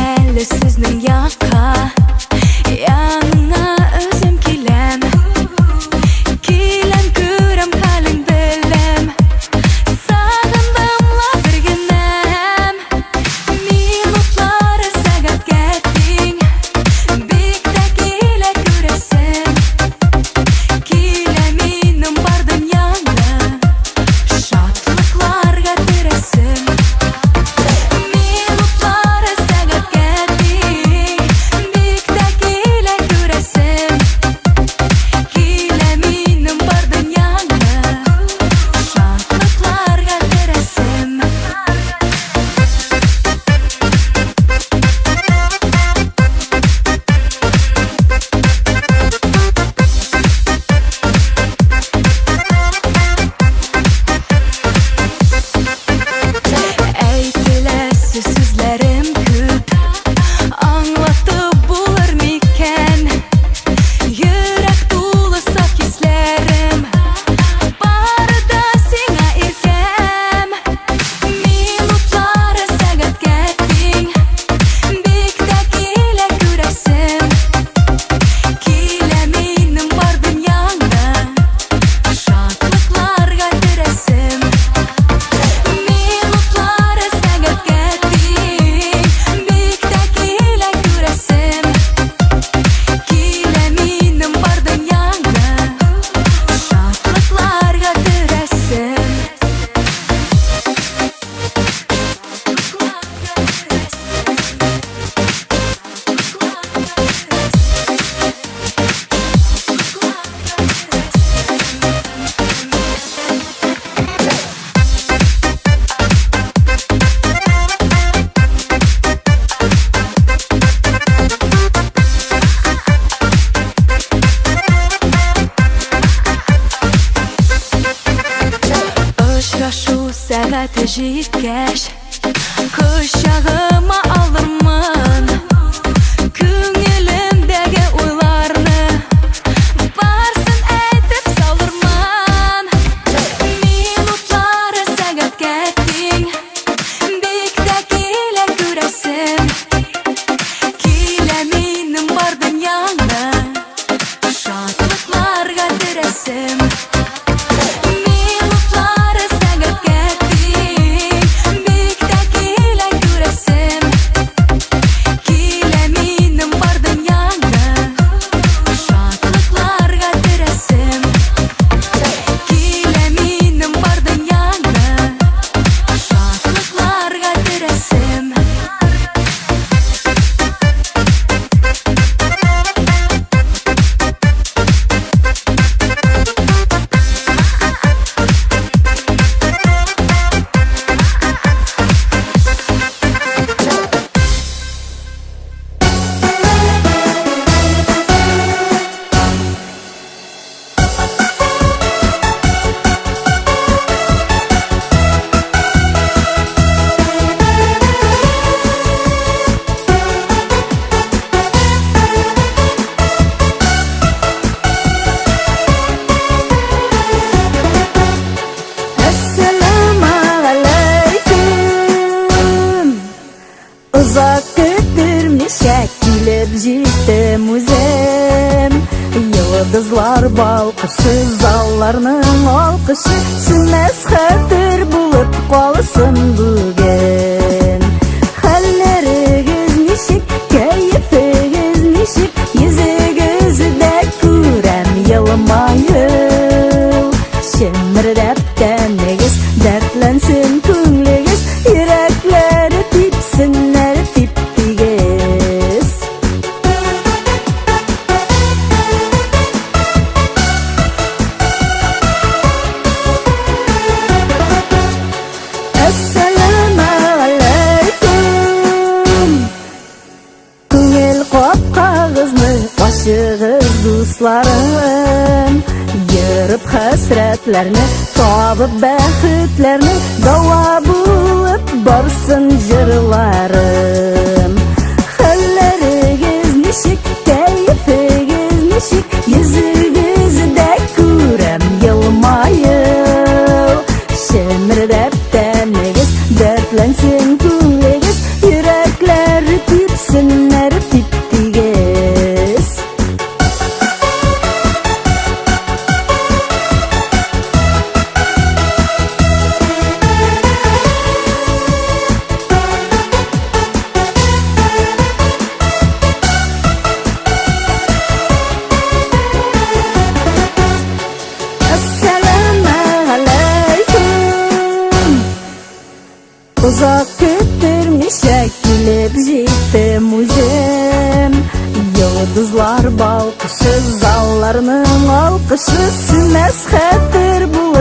Сәгате җиткәч, кочагыма алырмын. Күңелемдәге уйларны барсын әйтеп салырмын. Минутлары сәгатькә тиң, бик тә килә күрәсем. Килә минем бар дөньяны шатлыкларга төрәсем. Минутлары сәгатькә тиң, бик тә килә күрәсем. Килә минем бар дөньяны шатлыкларга төрәсем. Килә минем бар дөньяны шатлыкларга төрәсем. Әссәламегаләйкем. Озак көттермичә килеп җиттем үзем. Йолдызлар балкышы, залларның алкышы сүнмәс хәтер булып калсын бүген. Хәлләрегез ничек, кәефегез ничек, йөзегездә күрәм елмаю. Чемердәп тәнегез, дәртләнсен күңлегез, йөрәкләре типсеннәр тип-тигез. Әссәламегаләйкем. Күңел капкагызны ачыгыз, дусларым. Ерып хәсрәтләрне, табып бәхетләрне, дава булып барсын җырларым. Хәлләрегез ничек, кәефегез ничек, йөзегездә күрәм елмаю. Чемердәп тәнегез, дәртләнсен күңлегез, йөрәкләр типсеннәр тип-тигез. Әссәламегаләйкем. Озак көттермичә килеп җиттем үзем. Йолдызлар балкышы, залларның алкышы сүнмәс хәтер булып